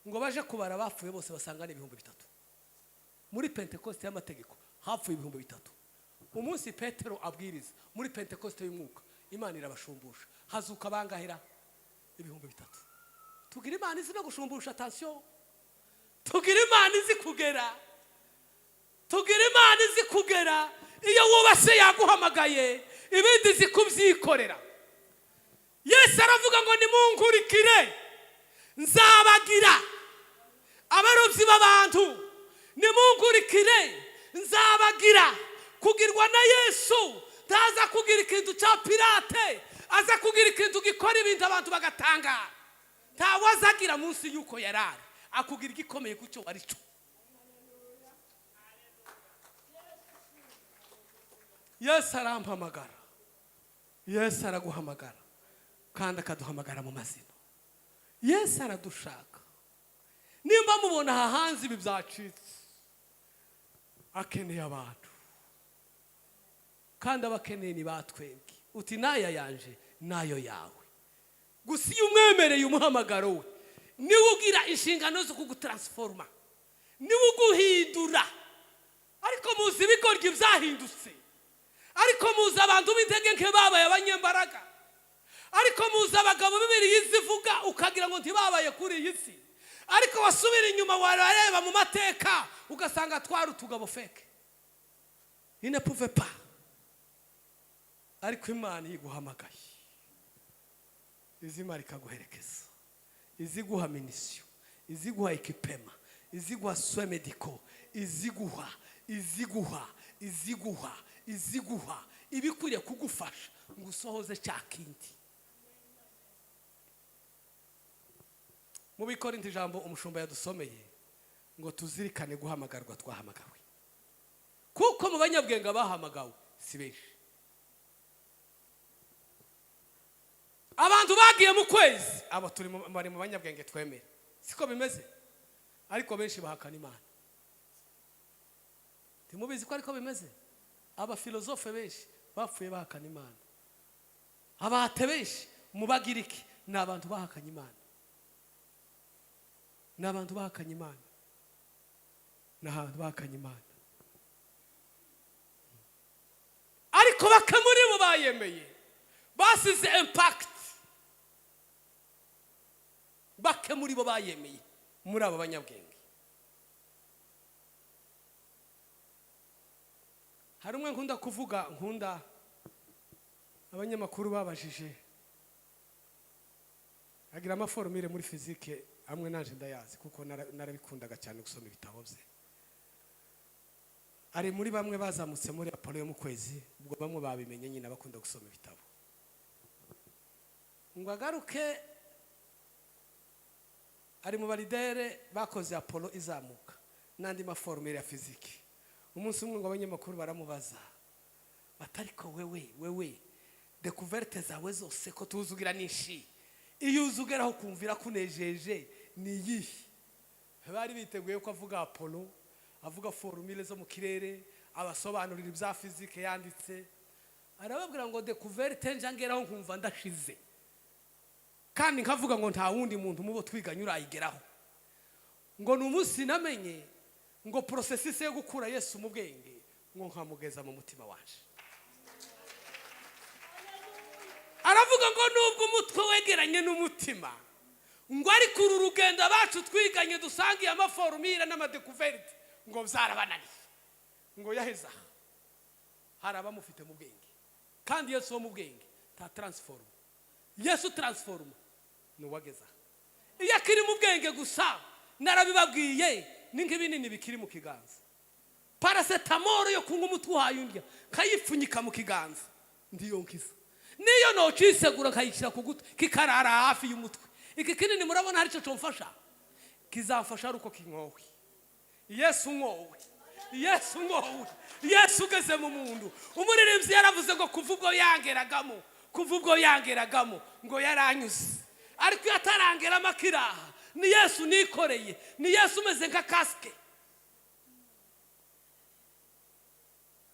Ngo baje kubara bapfuye bose, basanga ni 3000. Muri Pentekoste y'amategeko hapfuye 3000. Umunsi Petero abwiriza muri Pentekoste y'umwuka, Imana irabashumbusha, hazuka bangahera? 3000. Tugira Imana izi no gushumbusha. Attention, tugira Imana izi kugera, tugira Imana izi kugera. Iyo wubase yaguhamagaye, ibindi izi kubyikorera. Yesu aravuga ngo nimunkurikire, nzabagira abarobyi b'abantu. Nimunkurikire, nzabagira. Kugirwa na Yesu, ntaza kugira ikintu cya pirate, aza kugira ikintu gikora ibintu abantu bagatangara. Ntawe azagira munsi y'uko yari ari, akugira igikomeye ku cyo wari cyo. Yesu arampamagara, Yesu araguhamagara, kandi akaduhamagara mu mazina. Yesu aradushaka. Nimba mubona aha hanze ibi byacitse, akeneye abantu, kandi abakeneye ni batwebwe. Uti n'aya yanje n'ayo yawe. Gusa iyo umwemereye umuhamagaro we, niwe ugira inshingano zo kugutaransforoma, niwe uguhindura. Ariko muzi ibigoryi byahindutse, ariko muzi abantu b'intege nke babaye abanyembaraga, ariko muzi abagabo b'ibiri zivuga ukagira ngo ntibabaye kuri iyi si, ariko wasubira inyuma warareba mu mateka ugasanga twari utugabo fake ine pouve pas. Ariko Imana iguhamagaye, izimara ikaguherekeza, iziguha munition, iziguha équipement, iziguha soins médicaux, iziguha, iziguha, iziguha, iziguha ibikwiriye kugufasha ngo usohoze cya kindi. Mu Bikorinto, ijambo umushumba yadusomeye ngo tuzirikane guhamagarwa twahamagawe, kuko mu banyabwenge bahamagawe si benshi. Abantu bagiye mu kwezi, abo turi bari mu banyabwenge twemera, siko bimeze? Ariko benshi bahakana Imana. Ntimubizi ko ariko bimeze? Abafilozofe benshi bapfuye bahakana Imana. Abate benshi mu Bagiriki ni abantu bahakanye Imana, ni abantu bahakanye Imana, ni abantu bahakanye Imana. Ariko bake muri bo bayemeye, basize impact. Bake muri bo bayemeye muri abo banyabwenge. Hari umwe nkunda kuvuga, nkunda abanyamakuru babajije, agira ama formules muri physique amwe naje ndayazi kuko narabikundaga cyane gusoma ibitabo bye. Ari muri bamwe bazamutse muri Apollo yo mu kwezi, ubwo bamwe babimenye nyine bakunda gusoma ibitabo. Ngo agaruke, ari mu ba leaders bakoze Apollo izamuka n'andi ma formules ya physique. Umunsi umwe ngo abanyamakuru baramubaza bati: "Ariko wewe, wewe découvertes zawe zose ko tuzugira nishi, iyo uza ugeraho kumvira kunejeje ni iyihe?" Bari biteguye ko avuga Apollo, avuga formules zo mu kirere, abasobanurira ibya physique yanditse. Arababwira ngo découverte nja ngeraho nkumva ndashize, kandi nkavuga ngo nta wundi muntu mubo twiganye urayigeraho, ngo ni umunsi namenye ngo processus yo gukura Yesu mu bwenge, ngo nkamugeza mu mutima wanje. Aravuga ngo nubwo umutwe wegeranye n'umutima, ngo ariko uru rugendo abacu twiganye dusangiye ama formules n'ama découvertes, ngo byarabananiye. Ngo yaheze aha, hari abamufite mu bwenge, kandi Yesu wo mu bwenge nta transform. Yesu transform ni uwageze aha. Iyo akiri mu bwenge gusa, narabibabwiye, ni nk'ibinini bikiri mu kiganza. Paracétamol yo kunywa umutwe uhaye undya, nkayipfunyika mu kiganza, ndiyonkiza. Niyo nocisegura nkayishyira ku gutwi, kikarara hafi y'umutwe, iki kinini murabona hari icyo cyomfasha? Kizamfasha ari uko kinyowe. Yesu nkowe, Yesu nkowe, Yesu ugeze mu muntu. Umuririmbyi yaravuze ngo kuva ubwo yangeragamo, kuva ubwo yangeragamo, ngo yaranyuze. Ariko iyo atarangeramo akiraha, ni Yesu nikoreye, ni Yesu umeze nka kasike.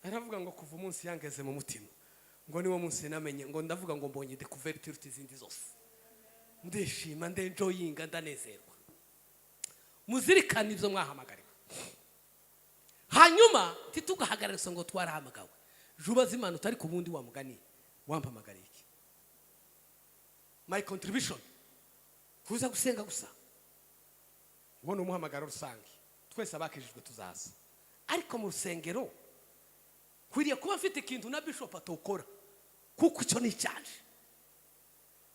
Aravuga ngo kuva umunsi yangeze mu mutima, ngo niwo munsi namenye, ngo ndavuga ngo mbonye découverte iruta izindi zose, ndishima, ndenjoyinga, ndanezerwa. Muzirikane ibyo mwahamagariwe. Hanyuma ntitugahagarare gusa ngo twarahamagawe. Juba z'Imana utari ku bundi wa mugani wampamagariye iki? My contribution, kuza gusenga gusa, ngo ni umuhamagaro rusange, twese abakijijwe tuzaza. Ariko mu rusengero kwiriye kuba mfite ikintu na bishop atokora, kuko icyo ni icyanje.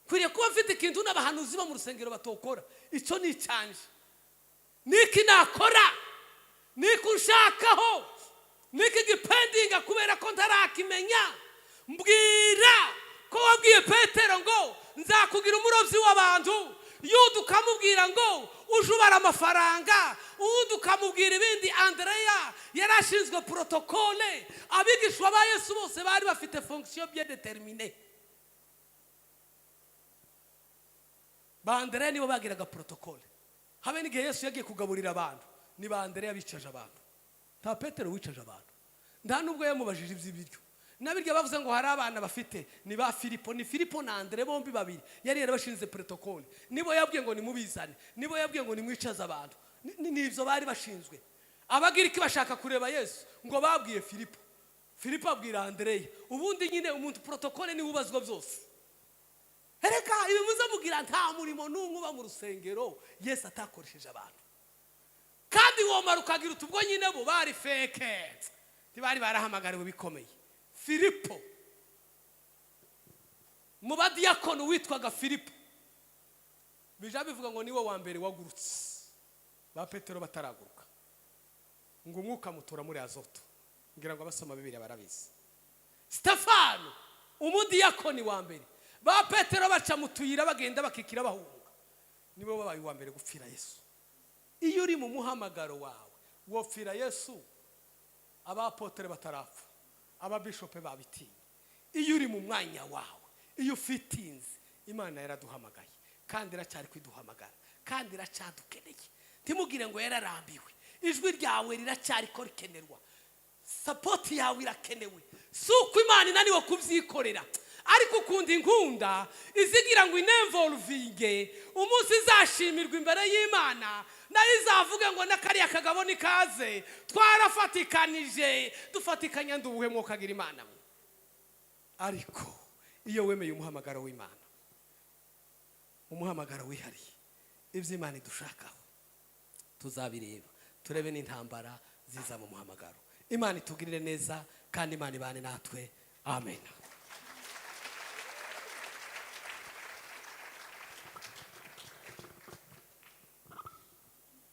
Kwiriye kuba mfite ikintu n'abahanuzi bo mu rusengero batokora, icyo ni icyanje. Niki nakora? Niki unshakaho? Niki gipendinga kubera ko ntarakimenya? Mbwira ko wabwiye Petero ngo nzakugira umurobyi w'abantu, Yuda ukamubwira ngo uje ubara amafaranga, uwundi ukamubwira ibindi. Andereya yari ashinzwe protocole. Abigishwa ba Yesu bose bari bafite fonction bien déterminée. Ba Andereya nibo bagiraga protocole. Habe n'igihe Yesu yagiye kugaburira abantu, ni ba Andereya bicaje abantu. Nta Petero wicaje abantu, nta nubwo yamubajije iby'ibiryo. Nabirya bavuze ngo hari abana bafite, ni ba Filipo, ni Filipo na Andre bombi babiri yari yarabashinze protocole. Nibo yabwiye ngo nimubizane, nibo yabwiye ngo nimwicaze abantu. Nibyo bari bashinzwe. Abagiriki bashaka kureba Yesu, ngo babwiye Filipo, Filipo abwira Andereya. Ubundi nyine umuntu protocole niwe ubazwa byose. Reka ibi muze mubwira, nta murimo n'umwe uba mu rusengero Yesu atakoresheje abantu. Kandi womara ukagira uti ubwo nyine bo bari fake, ntibari barahamagariwe bikomeye. Filipo, mu badiyakoni witwaga Filipo, bija bivuga ngo niwe wa mbere wagurutse ba Petero bataraguruka, ngo umwuka mutura muri Azoto. Ngira ngo abasoma Bibiliya barabizi. Stefano, umudiyakoni wa mbere, ba Petero baca mu tuyira bagenda bakikira bahunga, nibo babaye uwa mbere gupfira Yesu. Iyo uri mu muhamagaro wawe, wopfira Yesu abapotere batarapfa, ababishope babitinye. Iyo uri mu mwanya wawe, iyo ufitinze, Imana yaraduhamagaye kandi iracyari kwiduhamagara kandi iracyadukeneye. Ntimugire ngo yararambiwe. Ijwi ryawe riracyari ko rikenerwa, support yawe irakenewe. Si uko Imana inaniwe kubyikorera, ariko ukunda inkunda izigira ngo inemvoluvinge. Umunsi izashimirwa imbere y'Imana, nayo izavuge ngo n'akariya kagabo nikaze twarafatikanije, dufatikanya ndubuhe mwokagira Imana mwe. Ariko iyo wemeye umuhamagaro w'Imana, umuhamagaro wihariye, ibyo Imana idushakaho tuzabireba, turebe n'intambara ziza mu muhamagaro. Imana itugirire neza kandi Imana ibane natwe. Amen.